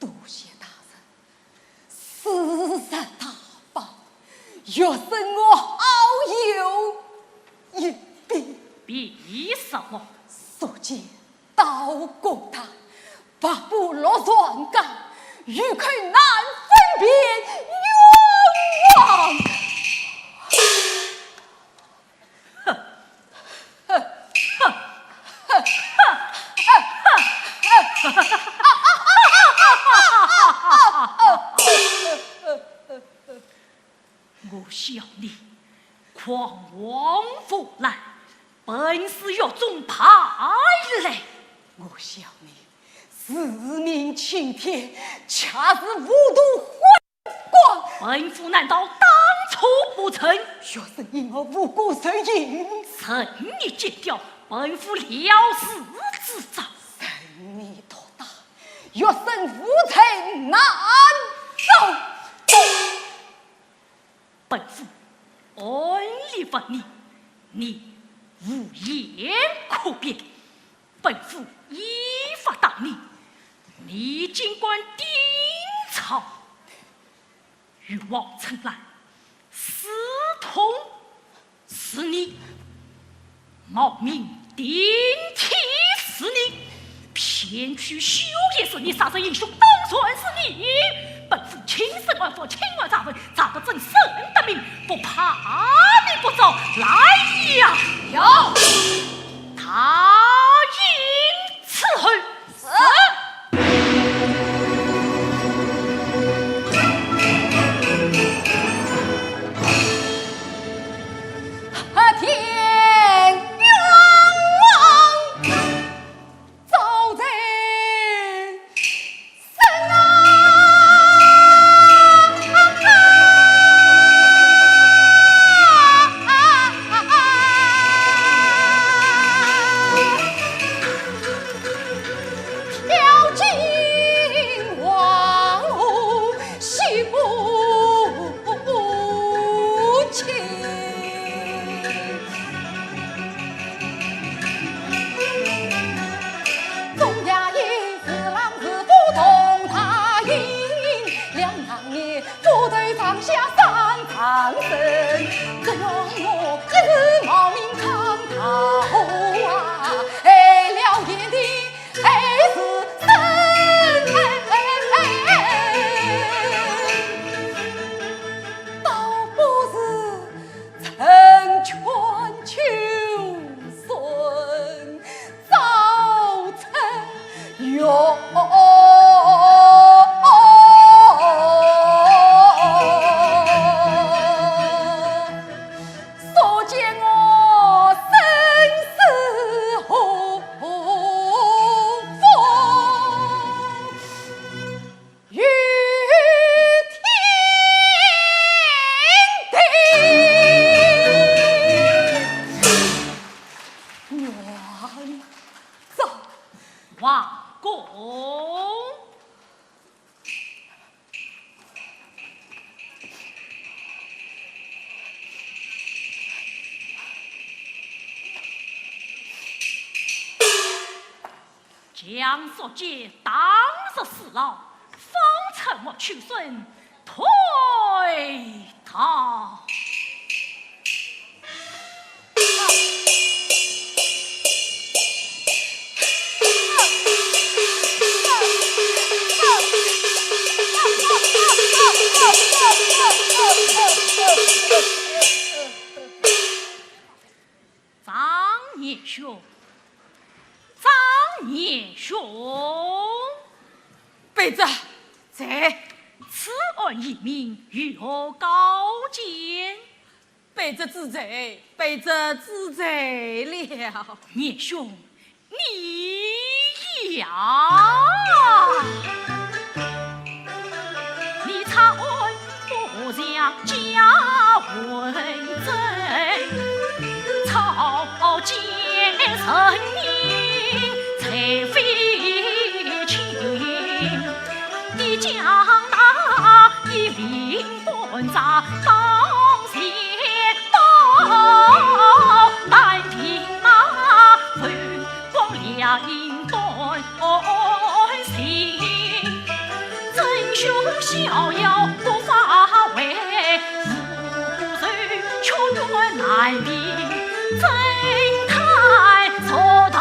多谢大人，事实大白，学生我好有一比。比什么？宿介刀过大，白布落床架，与口难分辨，冤枉！ 我笑你狂妄胡来，本是狱中败类。我笑你自命青天，却是糊涂昏 官。本府难道当初不成？学生因何无故受刑？任你奸刁，本府了事自招。任你毒打，学生无罪难招。本府按例问你，你无言可辩。本府依法打你，你竟敢顶撞。 玉皇春兰，私通是你，冒名顶替是你，骗取绣鞋是你，杀人行凶当然是你。本府请审案犯，请问查问，查不证，审得明，不怕你不招。来呀！有。大刑伺候。 是。将宿介打入死牢，方寸莫去身，退逃。张年兄，张年兄。卑职在。此案已明，有何高见？卑职知罪，卑职知罪了。年兄， 你呀，你查案不像贾文正，草菅人命才非轻。你将那一名 官差当前到南庭啊，风光两端行，真凶逍遥不发威，无人却怨难平，怎堪坐到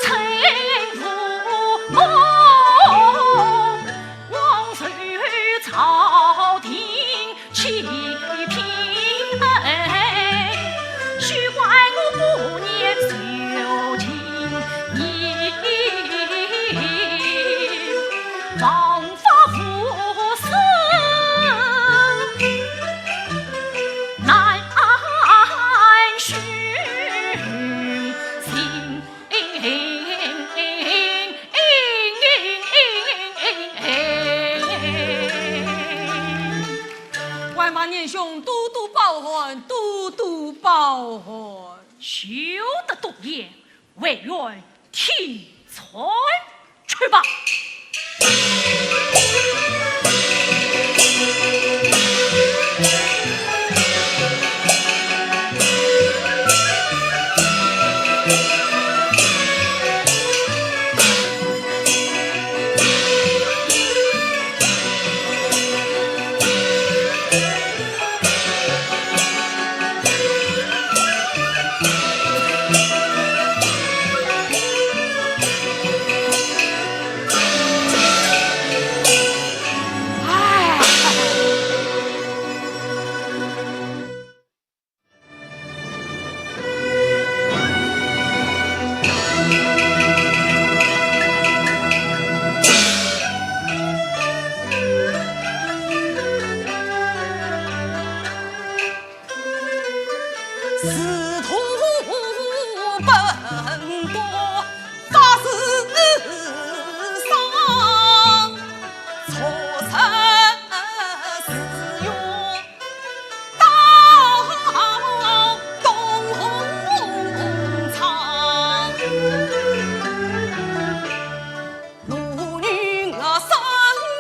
陈府？望受朝廷 弃平恩，休怪我不念旧情义，枉法无私，难安虚心。 还望年兄多多包涵，多多包涵。休得多言，唯愿听参去吧。是徒奔波法事上，错失时运到东昌。路遇我生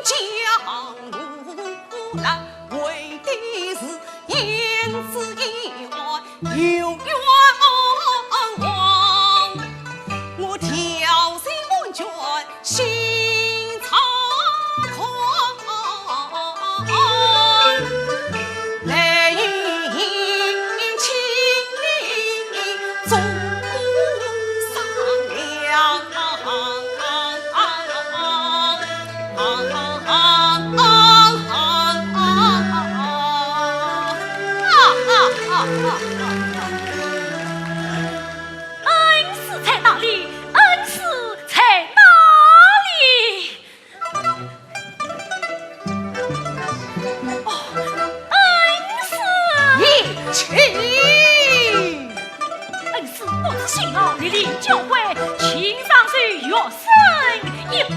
江湖，难为的是胭脂一案有冤枉。我挑起案卷心操狂，来与贤卿做商量。恩师在哪里？恩师在哪里？哦，恩师！贤卿！恩师不辞辛劳，莅临教会，请上寿，学生一拜。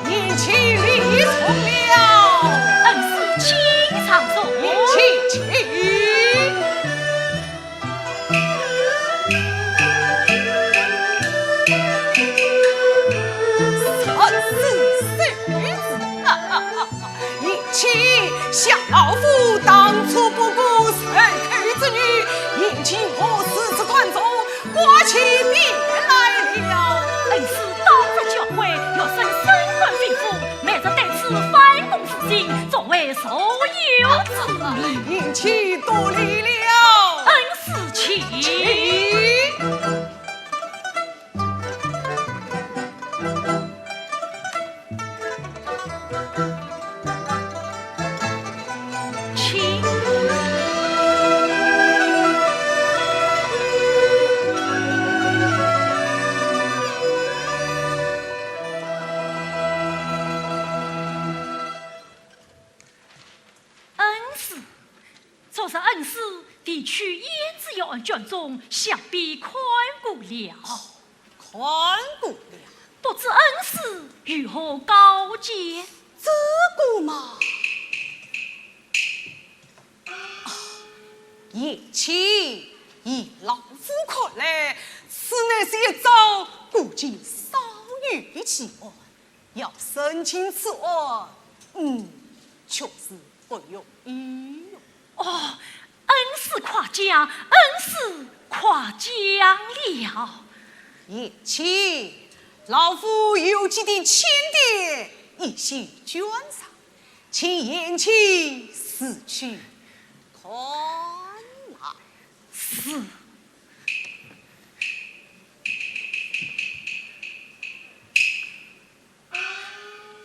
贤卿礼重了。恩师请上寿。贤卿请。 贤卿，想老夫当初不顾受苦之女，贤卿何时是团中挂起匾来了？恩师当值教会，学生身官非富，每日对此反躬自省，作为受友之名。贤卿多礼了。恩师请。请。 请。恩师，昨日恩师提取胭脂一案卷宗，想必看过了。 看过了。不知恩师有何高见？这个嘛，啊，贤卿，以老夫看来，此乃是一桩古今少有奇案，要审清此案，嗯，确实 不容易哟。哦，恩师夸奖，恩师夸奖了。贤卿，老夫有几点浅典，一些捐上，请贤卿自去看来。是。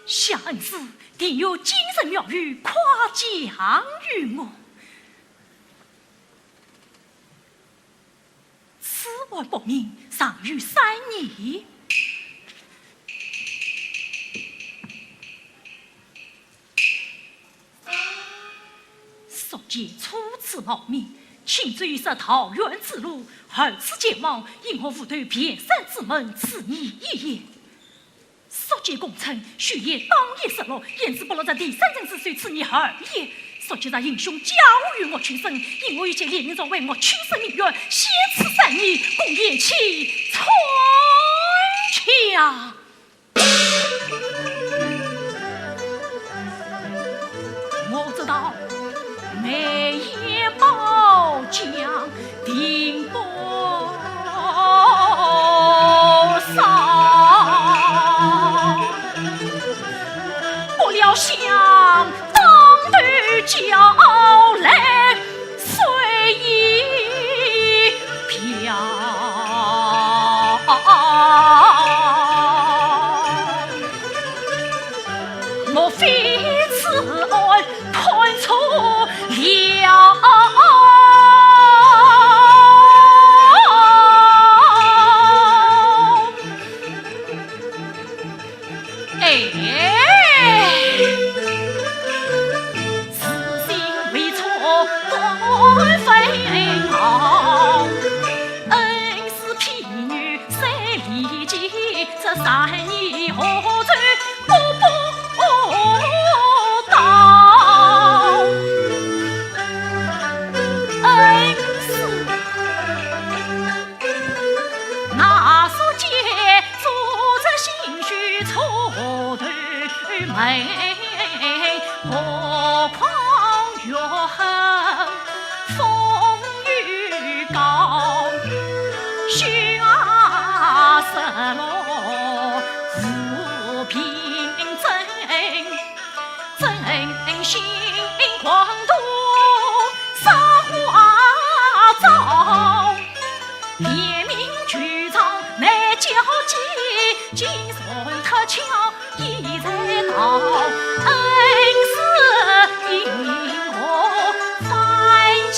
想恩师定有精神妙语夸奖于我。此案不明，尚有三年。宿介初次冒名，请注意是桃园之路，二次前往，因何无头便山之门，此言一也。 宿介供称，许仙当夜失落，因此不落在第三人之手，此言二也。宿介在行凶假话与岳区生，因何与其联名状为岳区生鸣冤，限此三年，供贤卿参详。我知道，梅妃宝剑定不 少，不料想当头交来水一瓢。 莫非此案看错了？三年何处不到？恩师，那所见，做贼心虚错头门，何况月黑风雨高，雪啊石落无凭证，怎信狂徒撒花招？ 联名举状难交集，竟然脱壳已在逃。恩师引我返去。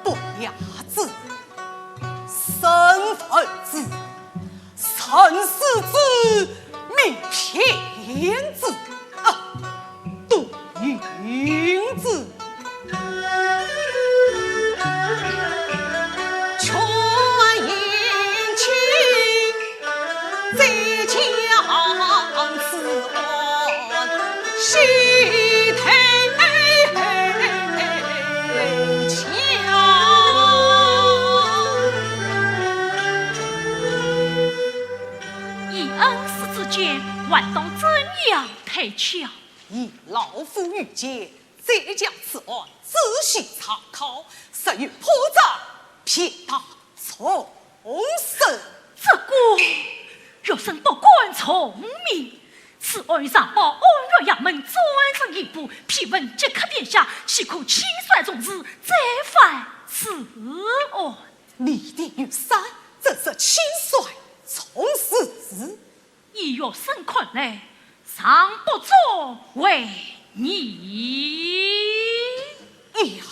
不雅之，身分之，生死之，命偏之，啊，独行之。 以恩师之见，还当怎样推敲？依老夫愚见， 再将此案仔细查考，若有破绽，便当重审。这个学生不敢从命，此案上报按院衙门专审一部，批文即刻殿下，岂可轻率从事再犯此案？你的御史怎是轻率从事？ 以学生看来，尚不足为疑。哎呀！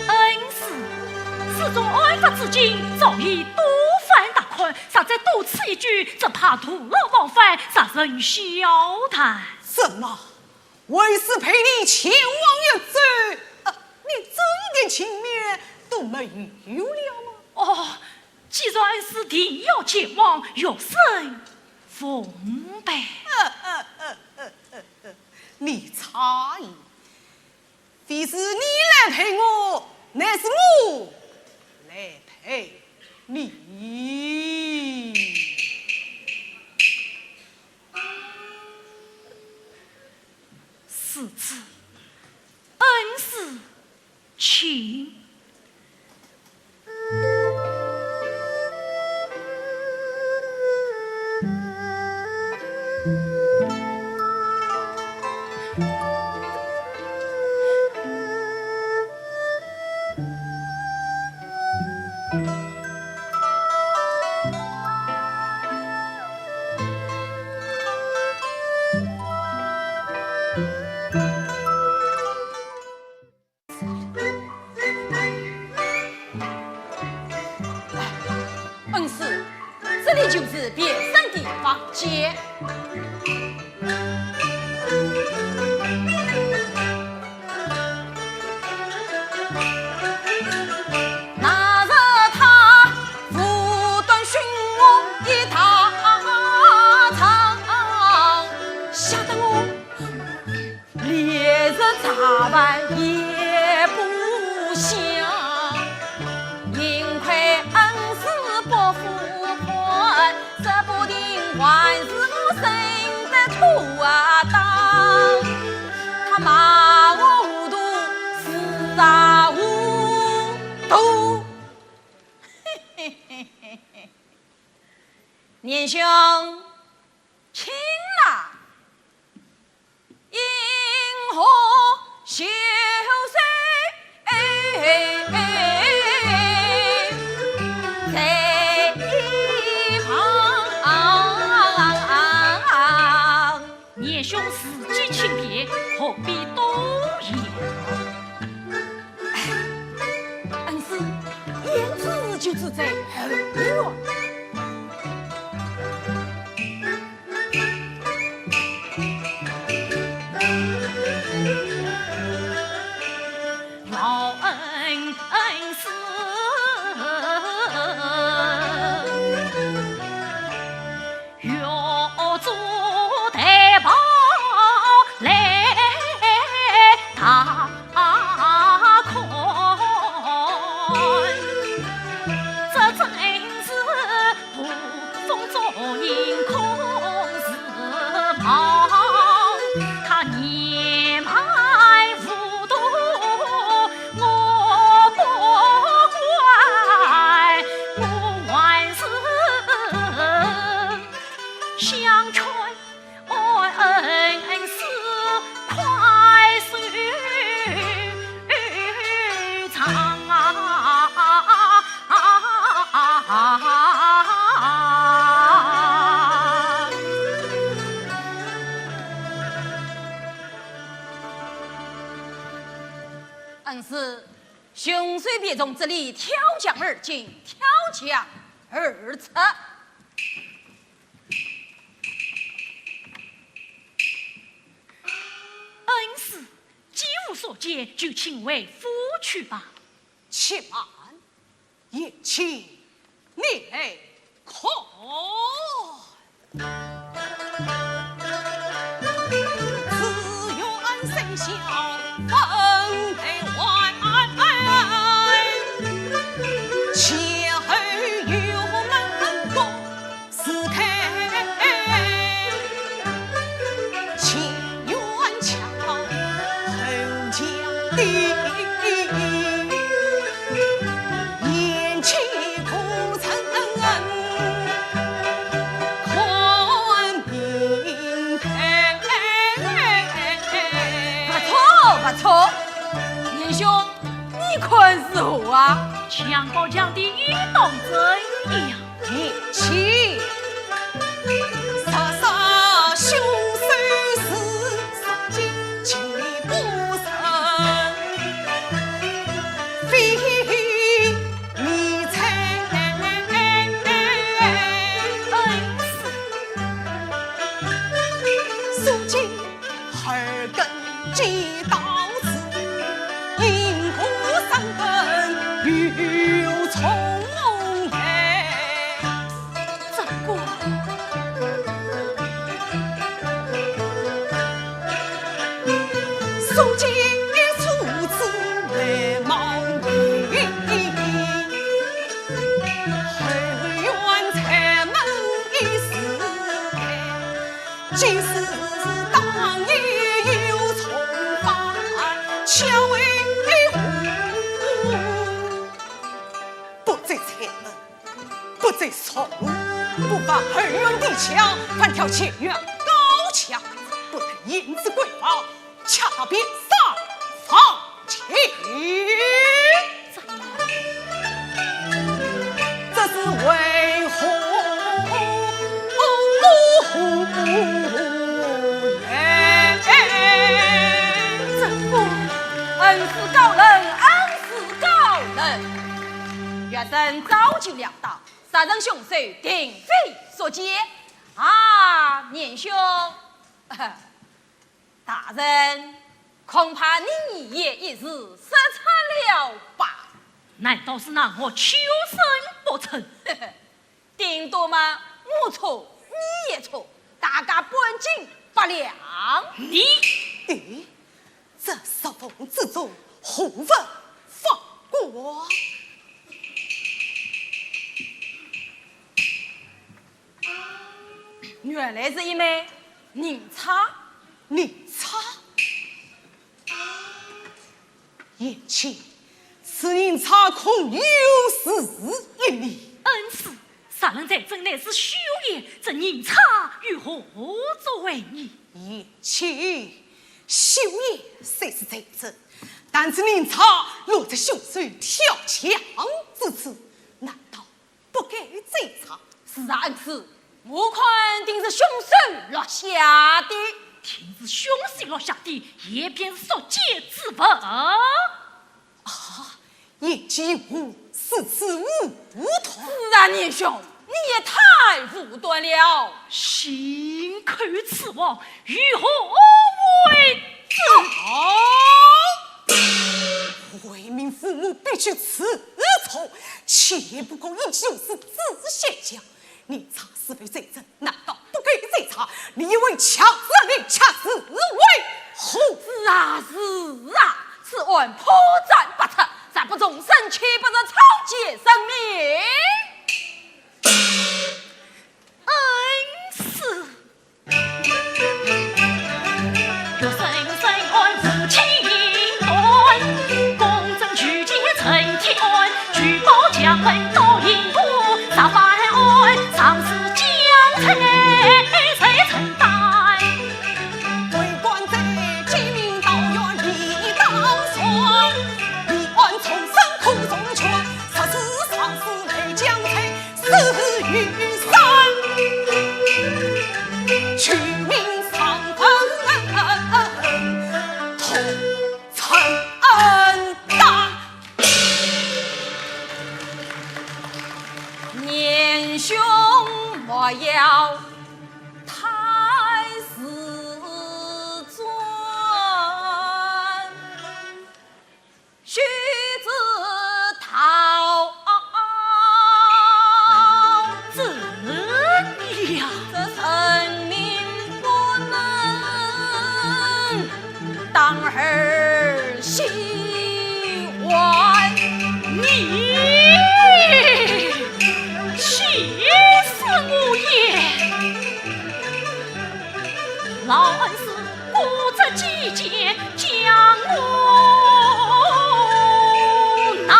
恩师，自从案发至今，早已多番踏勘，若再多此一举，只怕徒劳往返，实成笑谈。什么？ 为师陪你前往一遭，啊，你这一点情面都没有了吗？哦，既然恩师定要前往，学生奉陪。你差矣，非是你来陪我，乃是我来陪你。 世子，恩师，请。这里就是别人的房间。那日他无端寻我一大场，吓得我连日茶饭也不想，幸亏恩师不付款，说不定还是我认得妥当。他骂我糊涂，是啊糊涂。年兄，请啦。 银河秀水在一旁。年兄自己请便，何必多言？哎，恩师，胭脂就住在后院。 恩师，凶手便从这里跳墙而进，跳墙而出。 恩师，既无所见，就请回府去吧。且慢，贤妻，你来看。不错，不错，年兄，你看如何啊？墙包墙的，当真呀。贤妻，这个。不在才能，不在才能，不防后院的墙，反挑前院高墙，不得胭脂闺房，恰到边上放弃。这是为何？恩师高人，恩师高人。学生早就料到，大人凶手定非宿介啊，年兄。大人，恐怕你也一时失察了吧？难道是拿我求生不成？顶多嘛，我错，你也错，大家半斤八两。你，咦，这石缝之中，何物放光？原来是一枚银钗。银钗？贤妻，此银钗恐有是一例。恩师， 杀人罪证乃是虚言，这银钗有何作为呢？贤妻，虚言虽是罪证，但此银钗落在凶手跳墙之处，难道不该追查？是啊，恩师，我看定是凶手落下的。定是凶手落下的，也便是宿介之物。 啊，贤妻有何如此武断？是啊，年兄，你也太武断了。信口雌黄，有何为之？啊！为民父母必须自重，岂不可以就是自先讲？ 银钗是非罪证，难道不该追查？你以为恰是你，恰是为何？是啊，是啊，此案破绽百出，若不重审，岂不是草菅人命？恩师。 年兄莫要太自尊。 须知道，怎样？这人命不能当儿戏玩。你气死我也！老恩师 故这计谋将我难，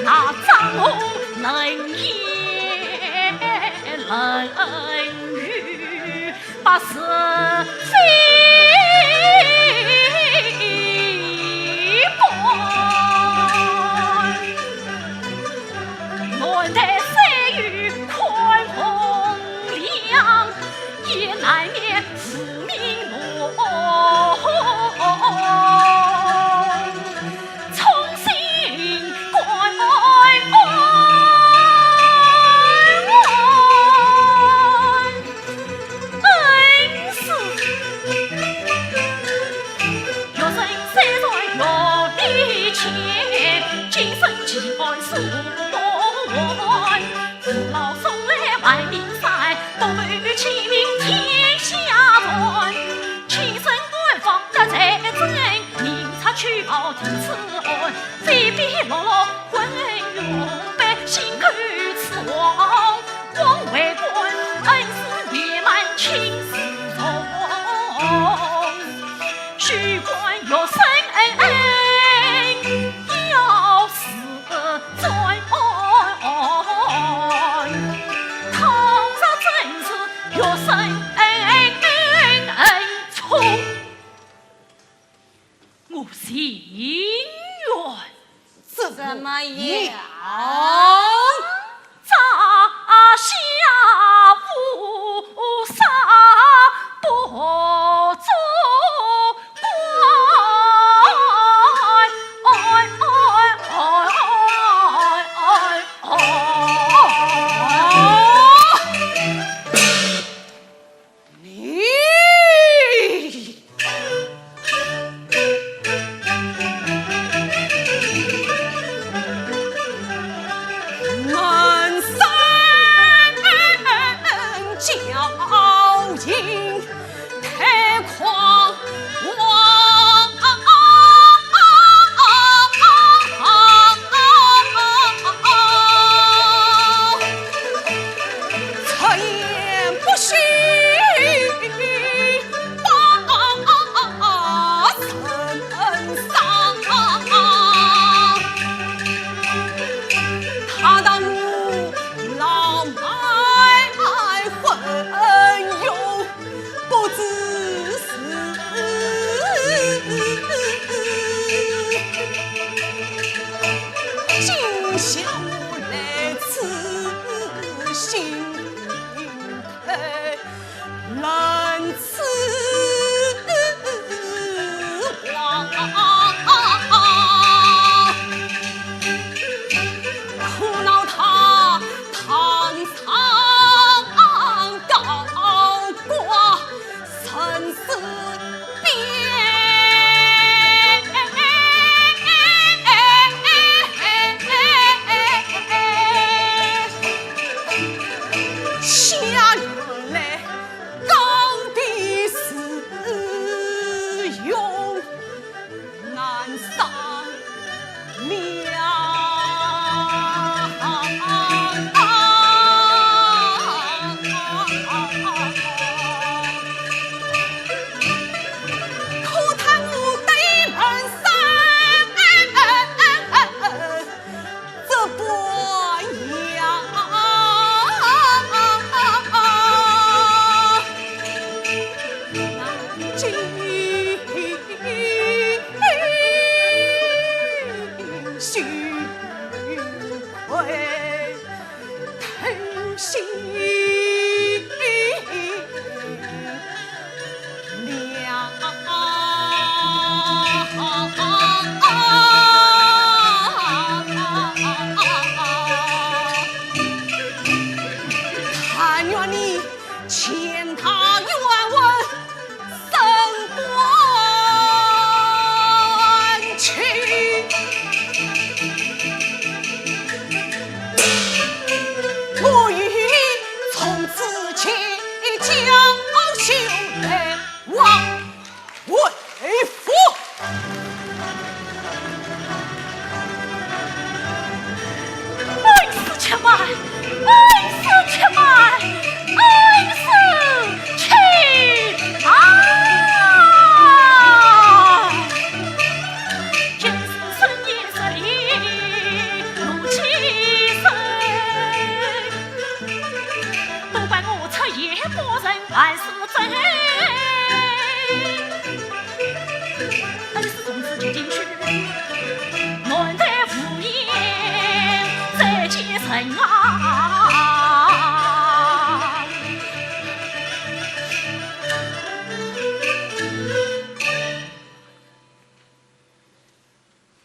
那张红冷眼冷语，把是非不。 难得三月看风凉，也难免无名梦。衷心感恩。 恩师。学生虽然学历浅，今生几番数不完。父老送来万灵山，不负其名天下传。青山暗访得罪证，明察秋毫定此案。非比落落昏庸百姓口此王。 王为官，恩师年迈亲自从。须观学生恩恩，要是转案，倘若真是学生恩恩恩恩错， 我情愿怎么样？怎么样？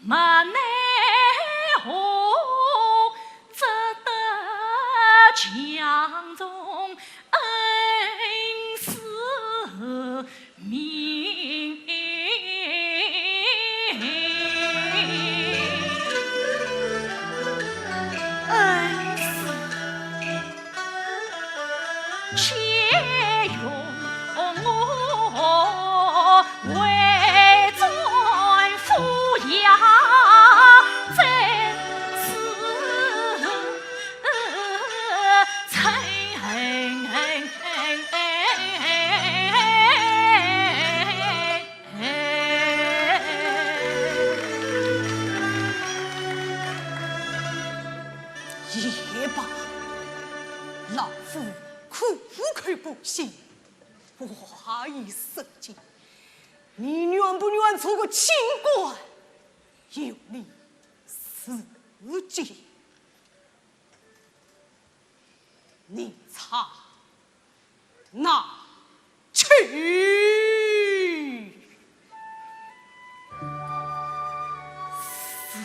没奈何，只得强从恩师命。恩师，且容我 回转府衙，再次陈恩。也罢，老夫苦口婆心，话已说尽， 你愿不愿做个清官，有你自己。你唱哪去？是。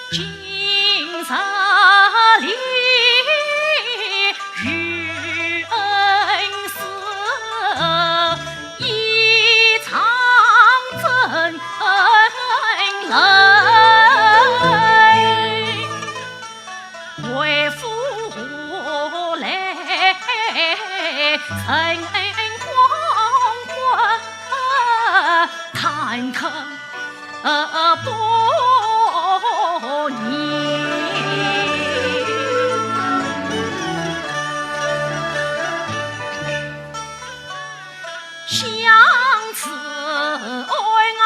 今日里遇恩师，一场真恩人，为父何来人荒荒叹口。 不言。想此恩啊，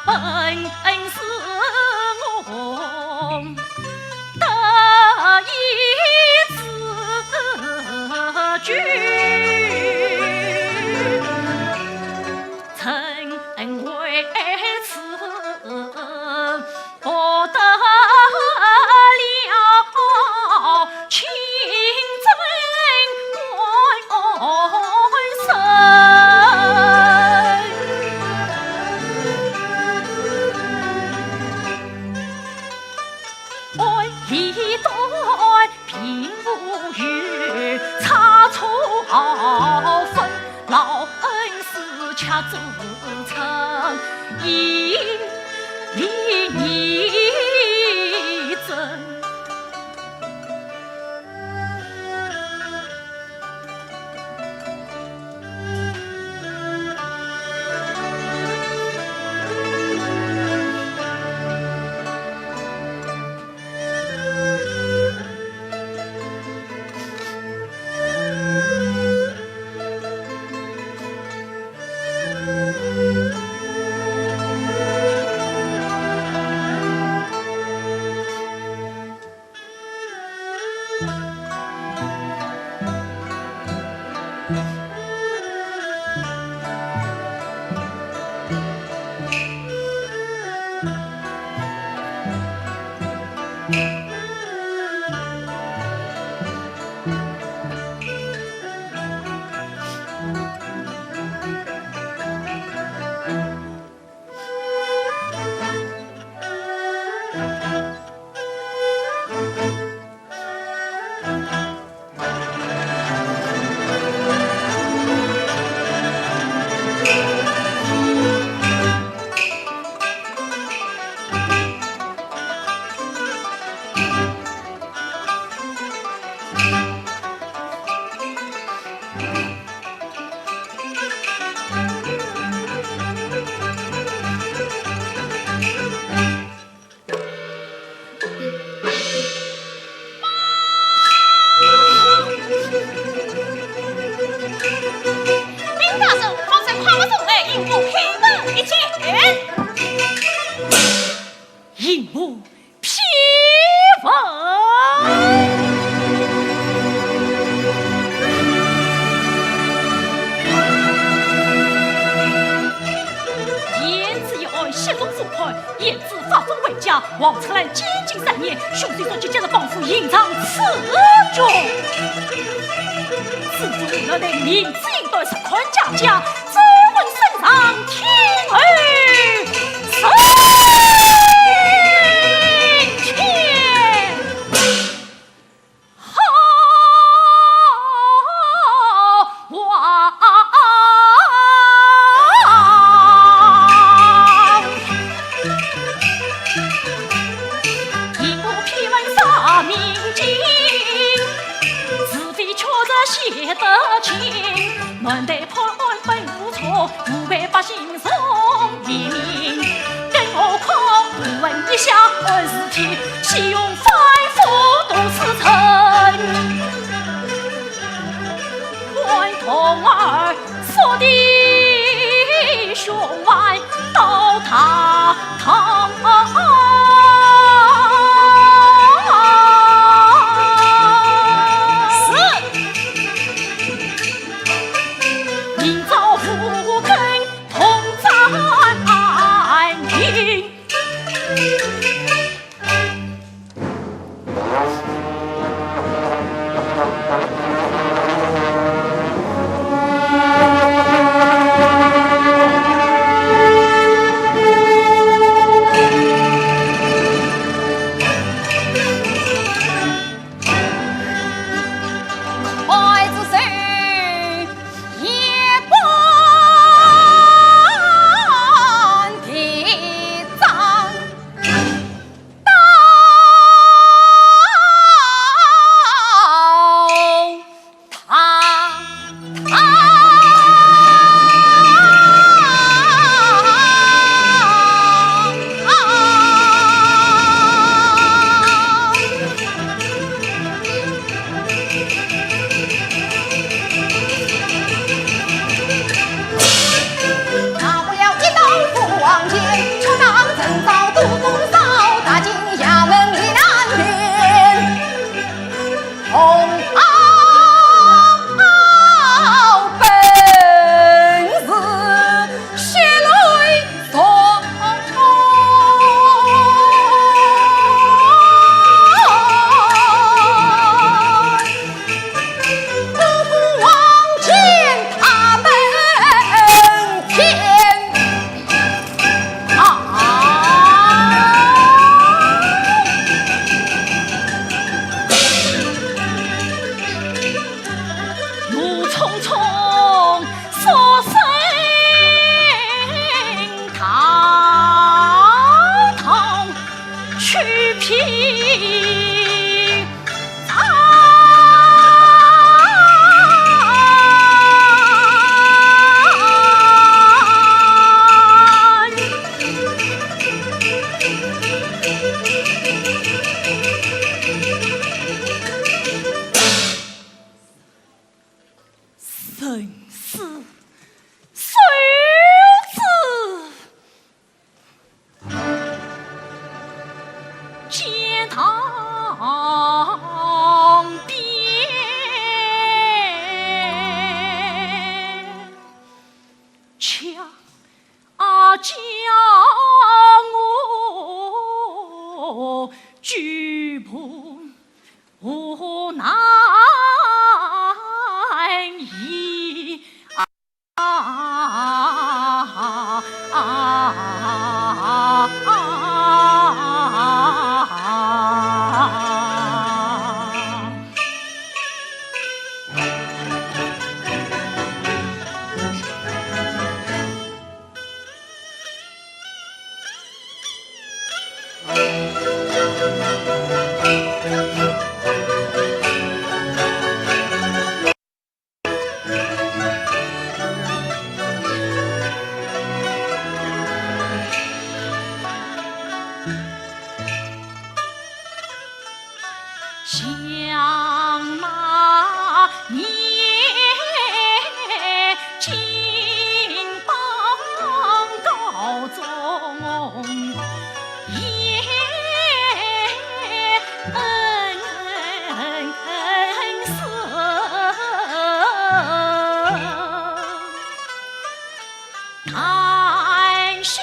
本是我 得一字句，怎为此不得了清真官身？ 为一段并无余，差错毫分，老恩师却自称一理义正。禀大人，方才快马送来，引我开门一见。引我批文。言辞一案，悉从速判。 言子发疯为假，王春兰监禁三年，凶手早就接着绑赴，隐藏此中。此中无奈名字引断，实看假假，只闻圣上听候，圣天。 好王。一部批文杀明镜，是非曲折写得清，难得判案本无错，误害百姓 从黎民，更何况不问一下案事体，岂容反复多次陈？还童儿说的胸怀到大堂。是。明朝五更 同斩定。快住手！ 一般的账到堂。 大不了一刀赴黄泉，却当真遭毒毒烧，踏进衙门里难免。红袍本是血泪 人死，受之见堂。年金榜高中，也恩师。 谈心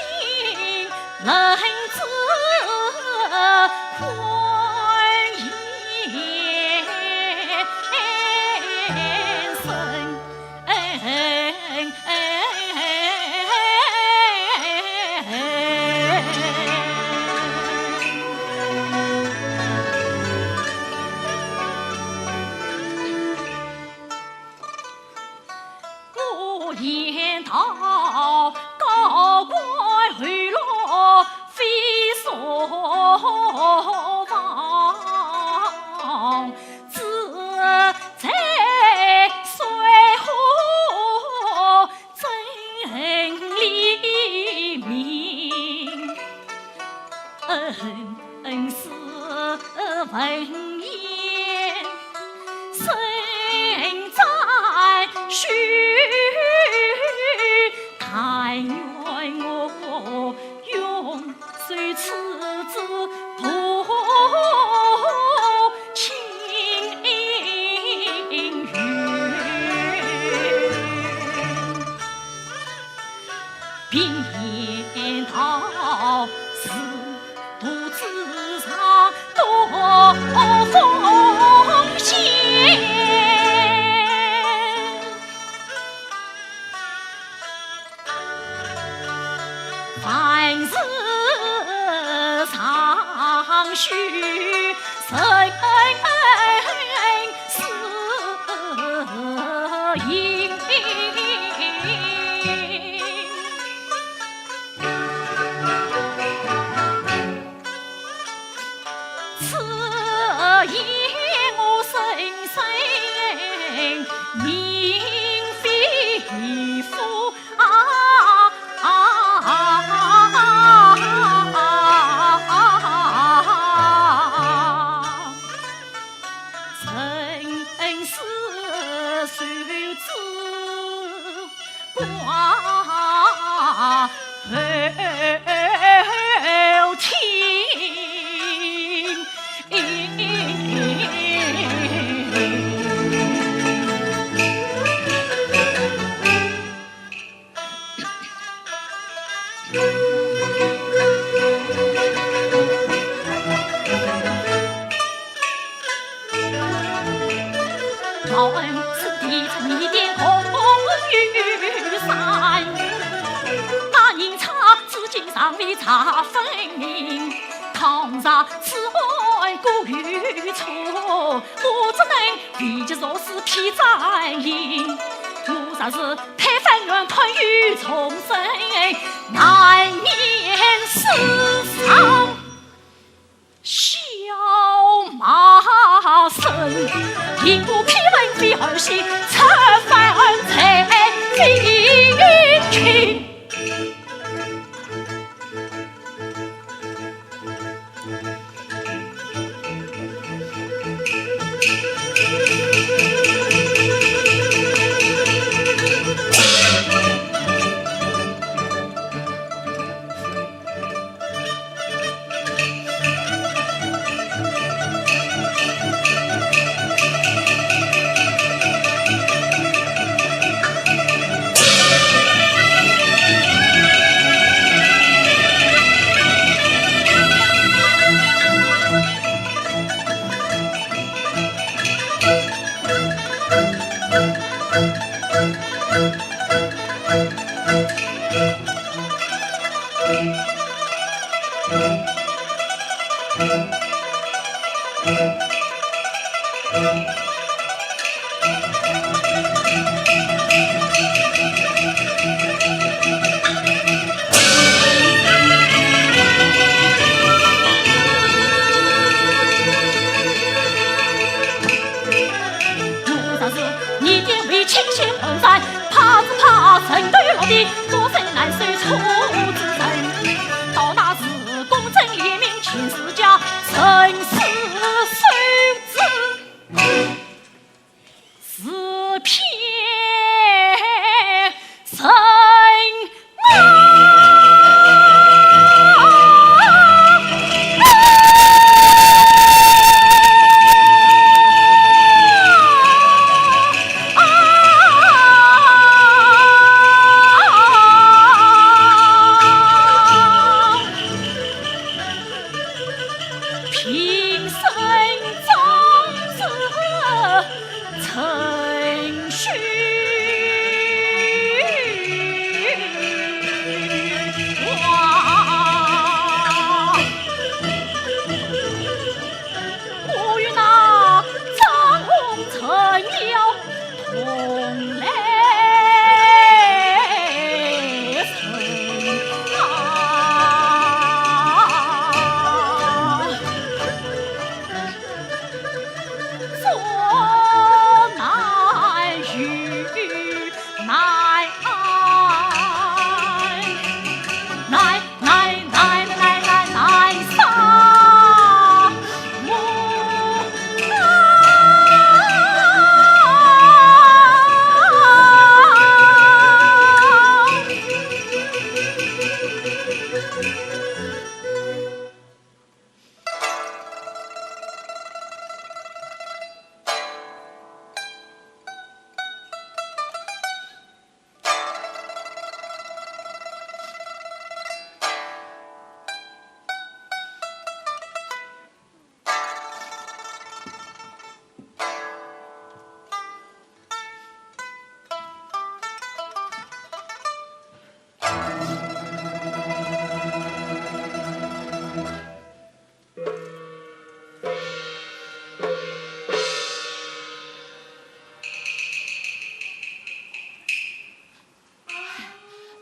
人之欢颜声。 我言道，高官厚禄非所望，志在水火，真理明。 恩师闻言深赞许，但愿我永守此志不轻云。 并言道，是徒之上多风险。 凡事常须慎思明。 此言我深深铭记乎。啊啊啊啊啊啊啊！真是受之 挂后听。 报恩此地陈米店孔玉山，那银钗至今尚未查分明。倘若此案果有错，我只能为其做事披斩刑。我若是推翻原判与重审，难免死伤。 笑骂声，因我批文非儿戏，此番才非轻。 我若是你爹为清闲混饭，怕只怕人头落地，多生难受错之人。到那时公正廉明全是假，生死受之。陈秀华，我与那张珙陈彪同来啊。 做难与难，难，难，难，难，难，难杀我啊！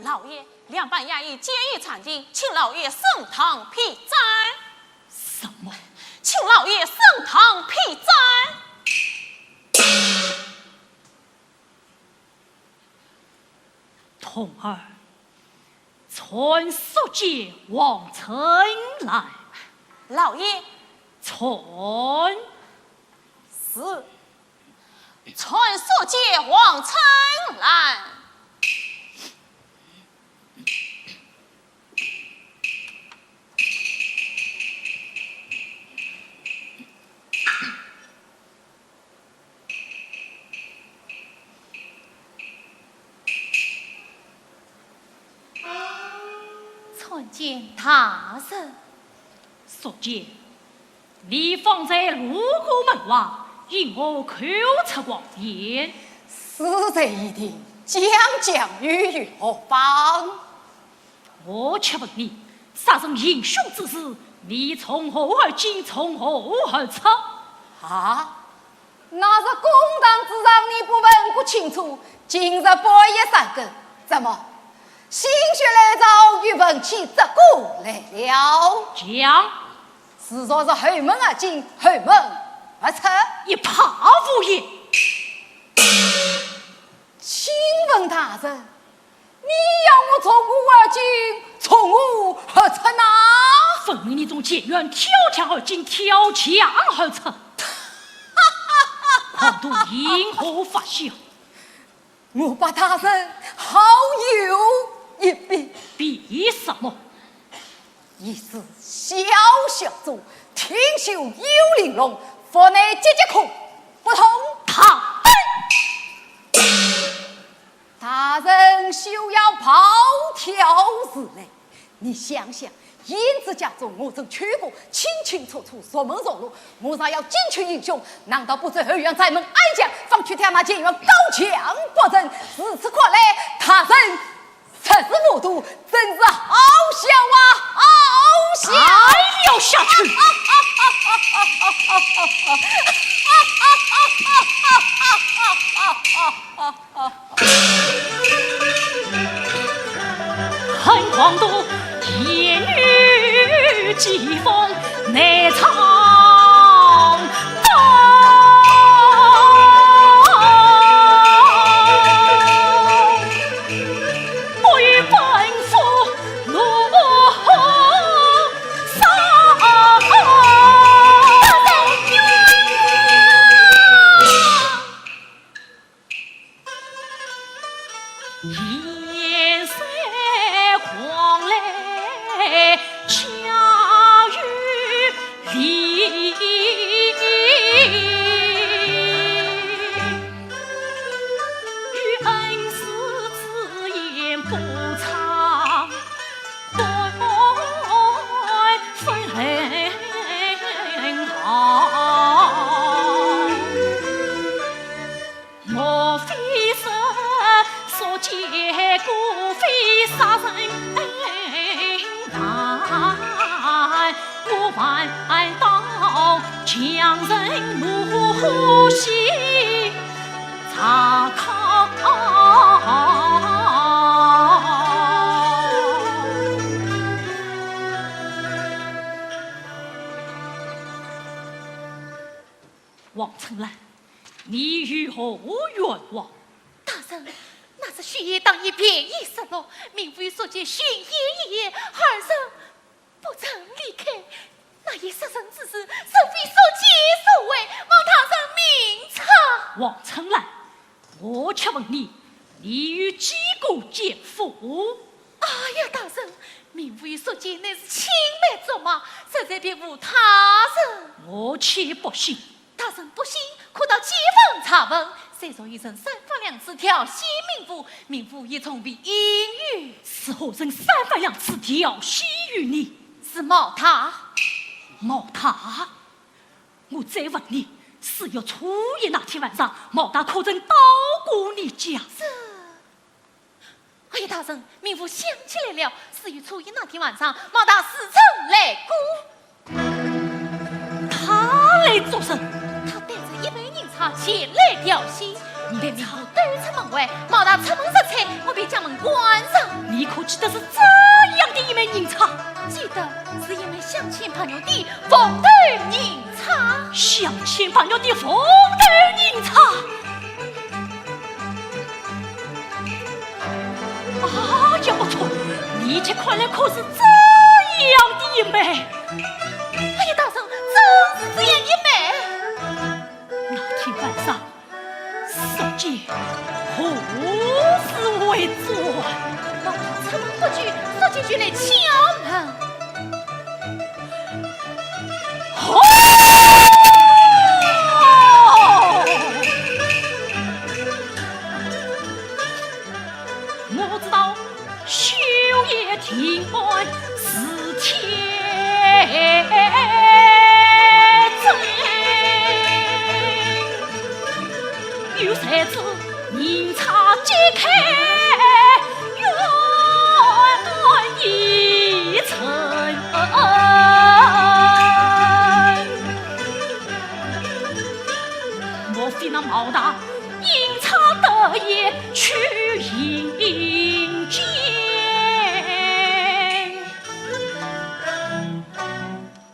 老爷，两班衙役皆已站定，请老爷升堂批斩。什么？请老爷升堂批斩。 童儿，传宿介王琛来。老爷。传。是。传宿介王琛来。 参见大人。宿介，你方才路过门外，因何口出狂言？死罪已定，将将又何妨？ 我且问你，杀人行凶之时，你从何而进，从何而出？啊，那日公堂之上你不问个清楚，今日半夜三更，怎么心血来潮又问起这个来了？讲。是说是后门而进，后门而出？一派胡言！ 请问大人，你要我从何而进，从何而出呢？分明你从前院跳墙而进，跳墙而出。狂徒因何发笑？我把大人好有一比。比什么？ 一只小小猪，挺秀又玲珑，腹内结结空，腹痛。大胆！大人休要暴跳如雷。你想想，胭脂家中我曾去过，清清楚楚，熟门熟路，我若要进去行凶，难道不走后院，再门挨墙，方去跳那前院高墙不成？如此看来，大人 实是糊涂，真是好笑啊，好笑！再聊下去，恨狂徒，夜雨寄风，暗暗道，强人无喜查考。王春兰，你有何冤枉？大人，那是许仙当夜便衣失落，命妇与宿介寻仙一夜，二人 不曾离开，那夜杀人之事，实非宿介所为，望大人明察。王春兰，我且问你，你有几个奸夫？哎呀，大人，命妇与宿介乃是青梅竹马，实在别无他人。我岂不信？ 大人不信，可到街坊查问，虽说有人三番两次调戏命妇，命妇也从未应允。是何人三番两次调戏于你？是毛大。毛大？我再问你，四月初一那天晚上，毛大可曾到过你家？是。 哎呀，大人，命妇想起来了，四月初一那天晚上，毛大是曾来过。他来做甚？他带着一万银钗前来调戏，被命妇赶出门外，毛大出门入宅，我便将门关上。你可记得是怎样的一万银钗？记得，是一枚镶嵌白玉的凤头银钗。镶嵌白玉的凤头银钗？ 啊，也不错，你且看来可是这样的一枚？哎呀，大人，真是这样一枚。那天晚上，宿介何时回转？毛大出门不久，宿介就来敲门。 吼！我知道，休夜庭外是天真。 有谁知银钗揭开，冤已成。莫非那毛大阴差得意去行奸？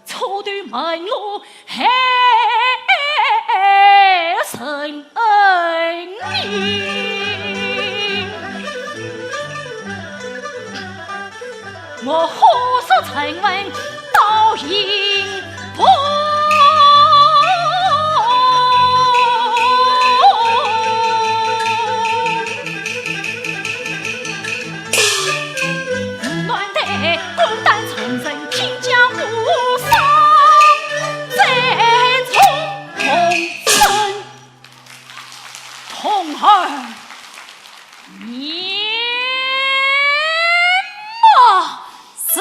错对门路害人命。我火速传闻到刑部。 童儿，你……是。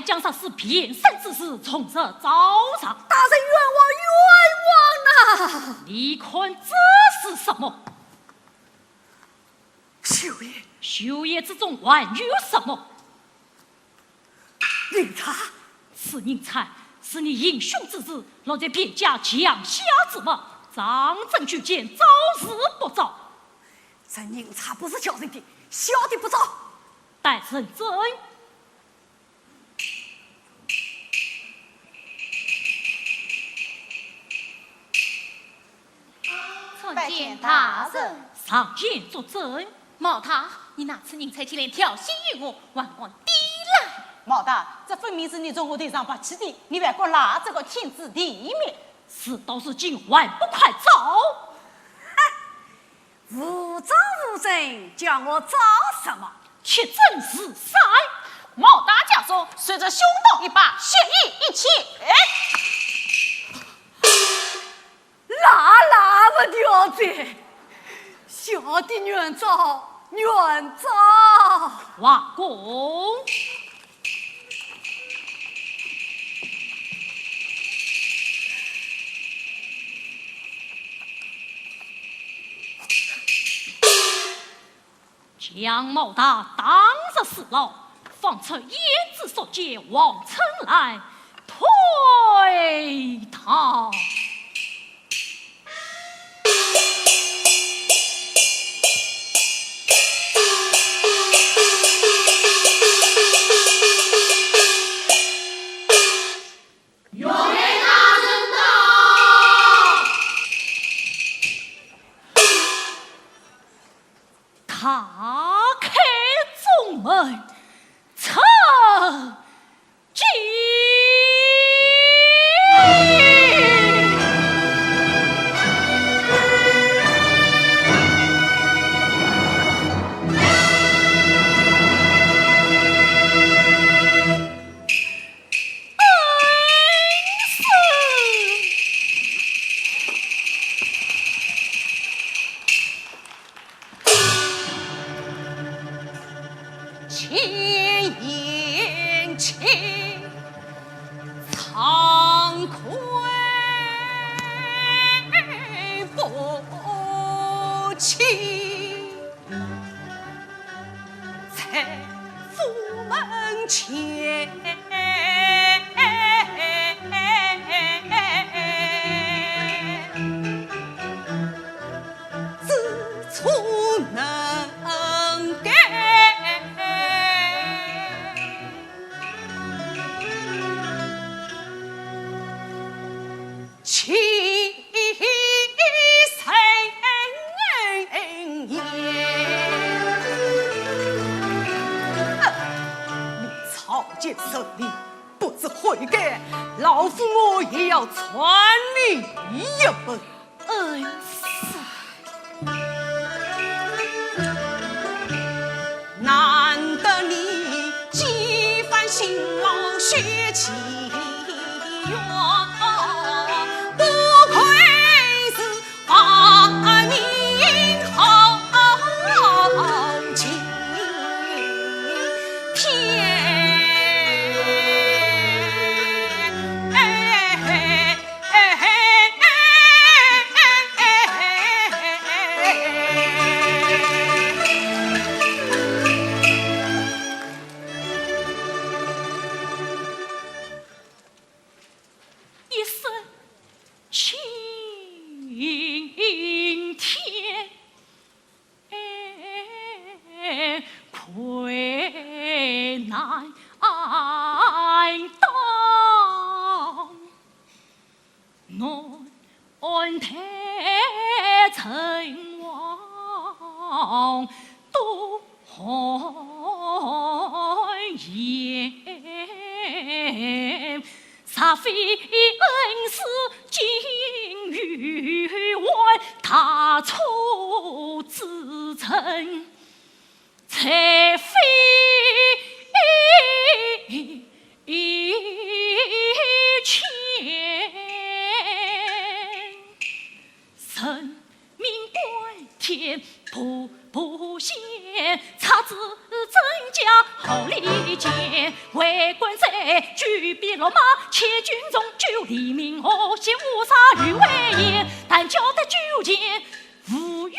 将这事变身之事从实招上。大人冤枉，冤枉呐！你看这是什么？绣鞋。绣鞋之中还有什么？银钗。此银钗是你行凶之时落在别家墙下之物，状证俱全，招是不招？这银钗不是小人的，小的不招。待人证。 参见大人。上前作证。毛大，你拿此银钗前来调戏于我，还望抵赖。毛大，这分明是你从我头上拔去的，你还敢赖这个天子地面？事到如今，还不快招？ 无招无证，叫我招什么？铁证如山。毛大家中，随着凶刀一把，血雨一起。那那么条子，小的愿招，愿招。王公。 将毛大打入死牢，放出胭脂、宿介、王春兰退堂。 大开中门，参见。 你草菅人命，不知悔改，老夫我也要参你一本。恩师。一声青天。 困难当，难待成王多寒言。 若非恩师金玉环，大错之人才非浅。 人命关天步步险，差之真假好离间。为官在哎，九匹落马千斤重，九里鸣鹤仙舞沙鱼尾夜，但叫得九剑无缘。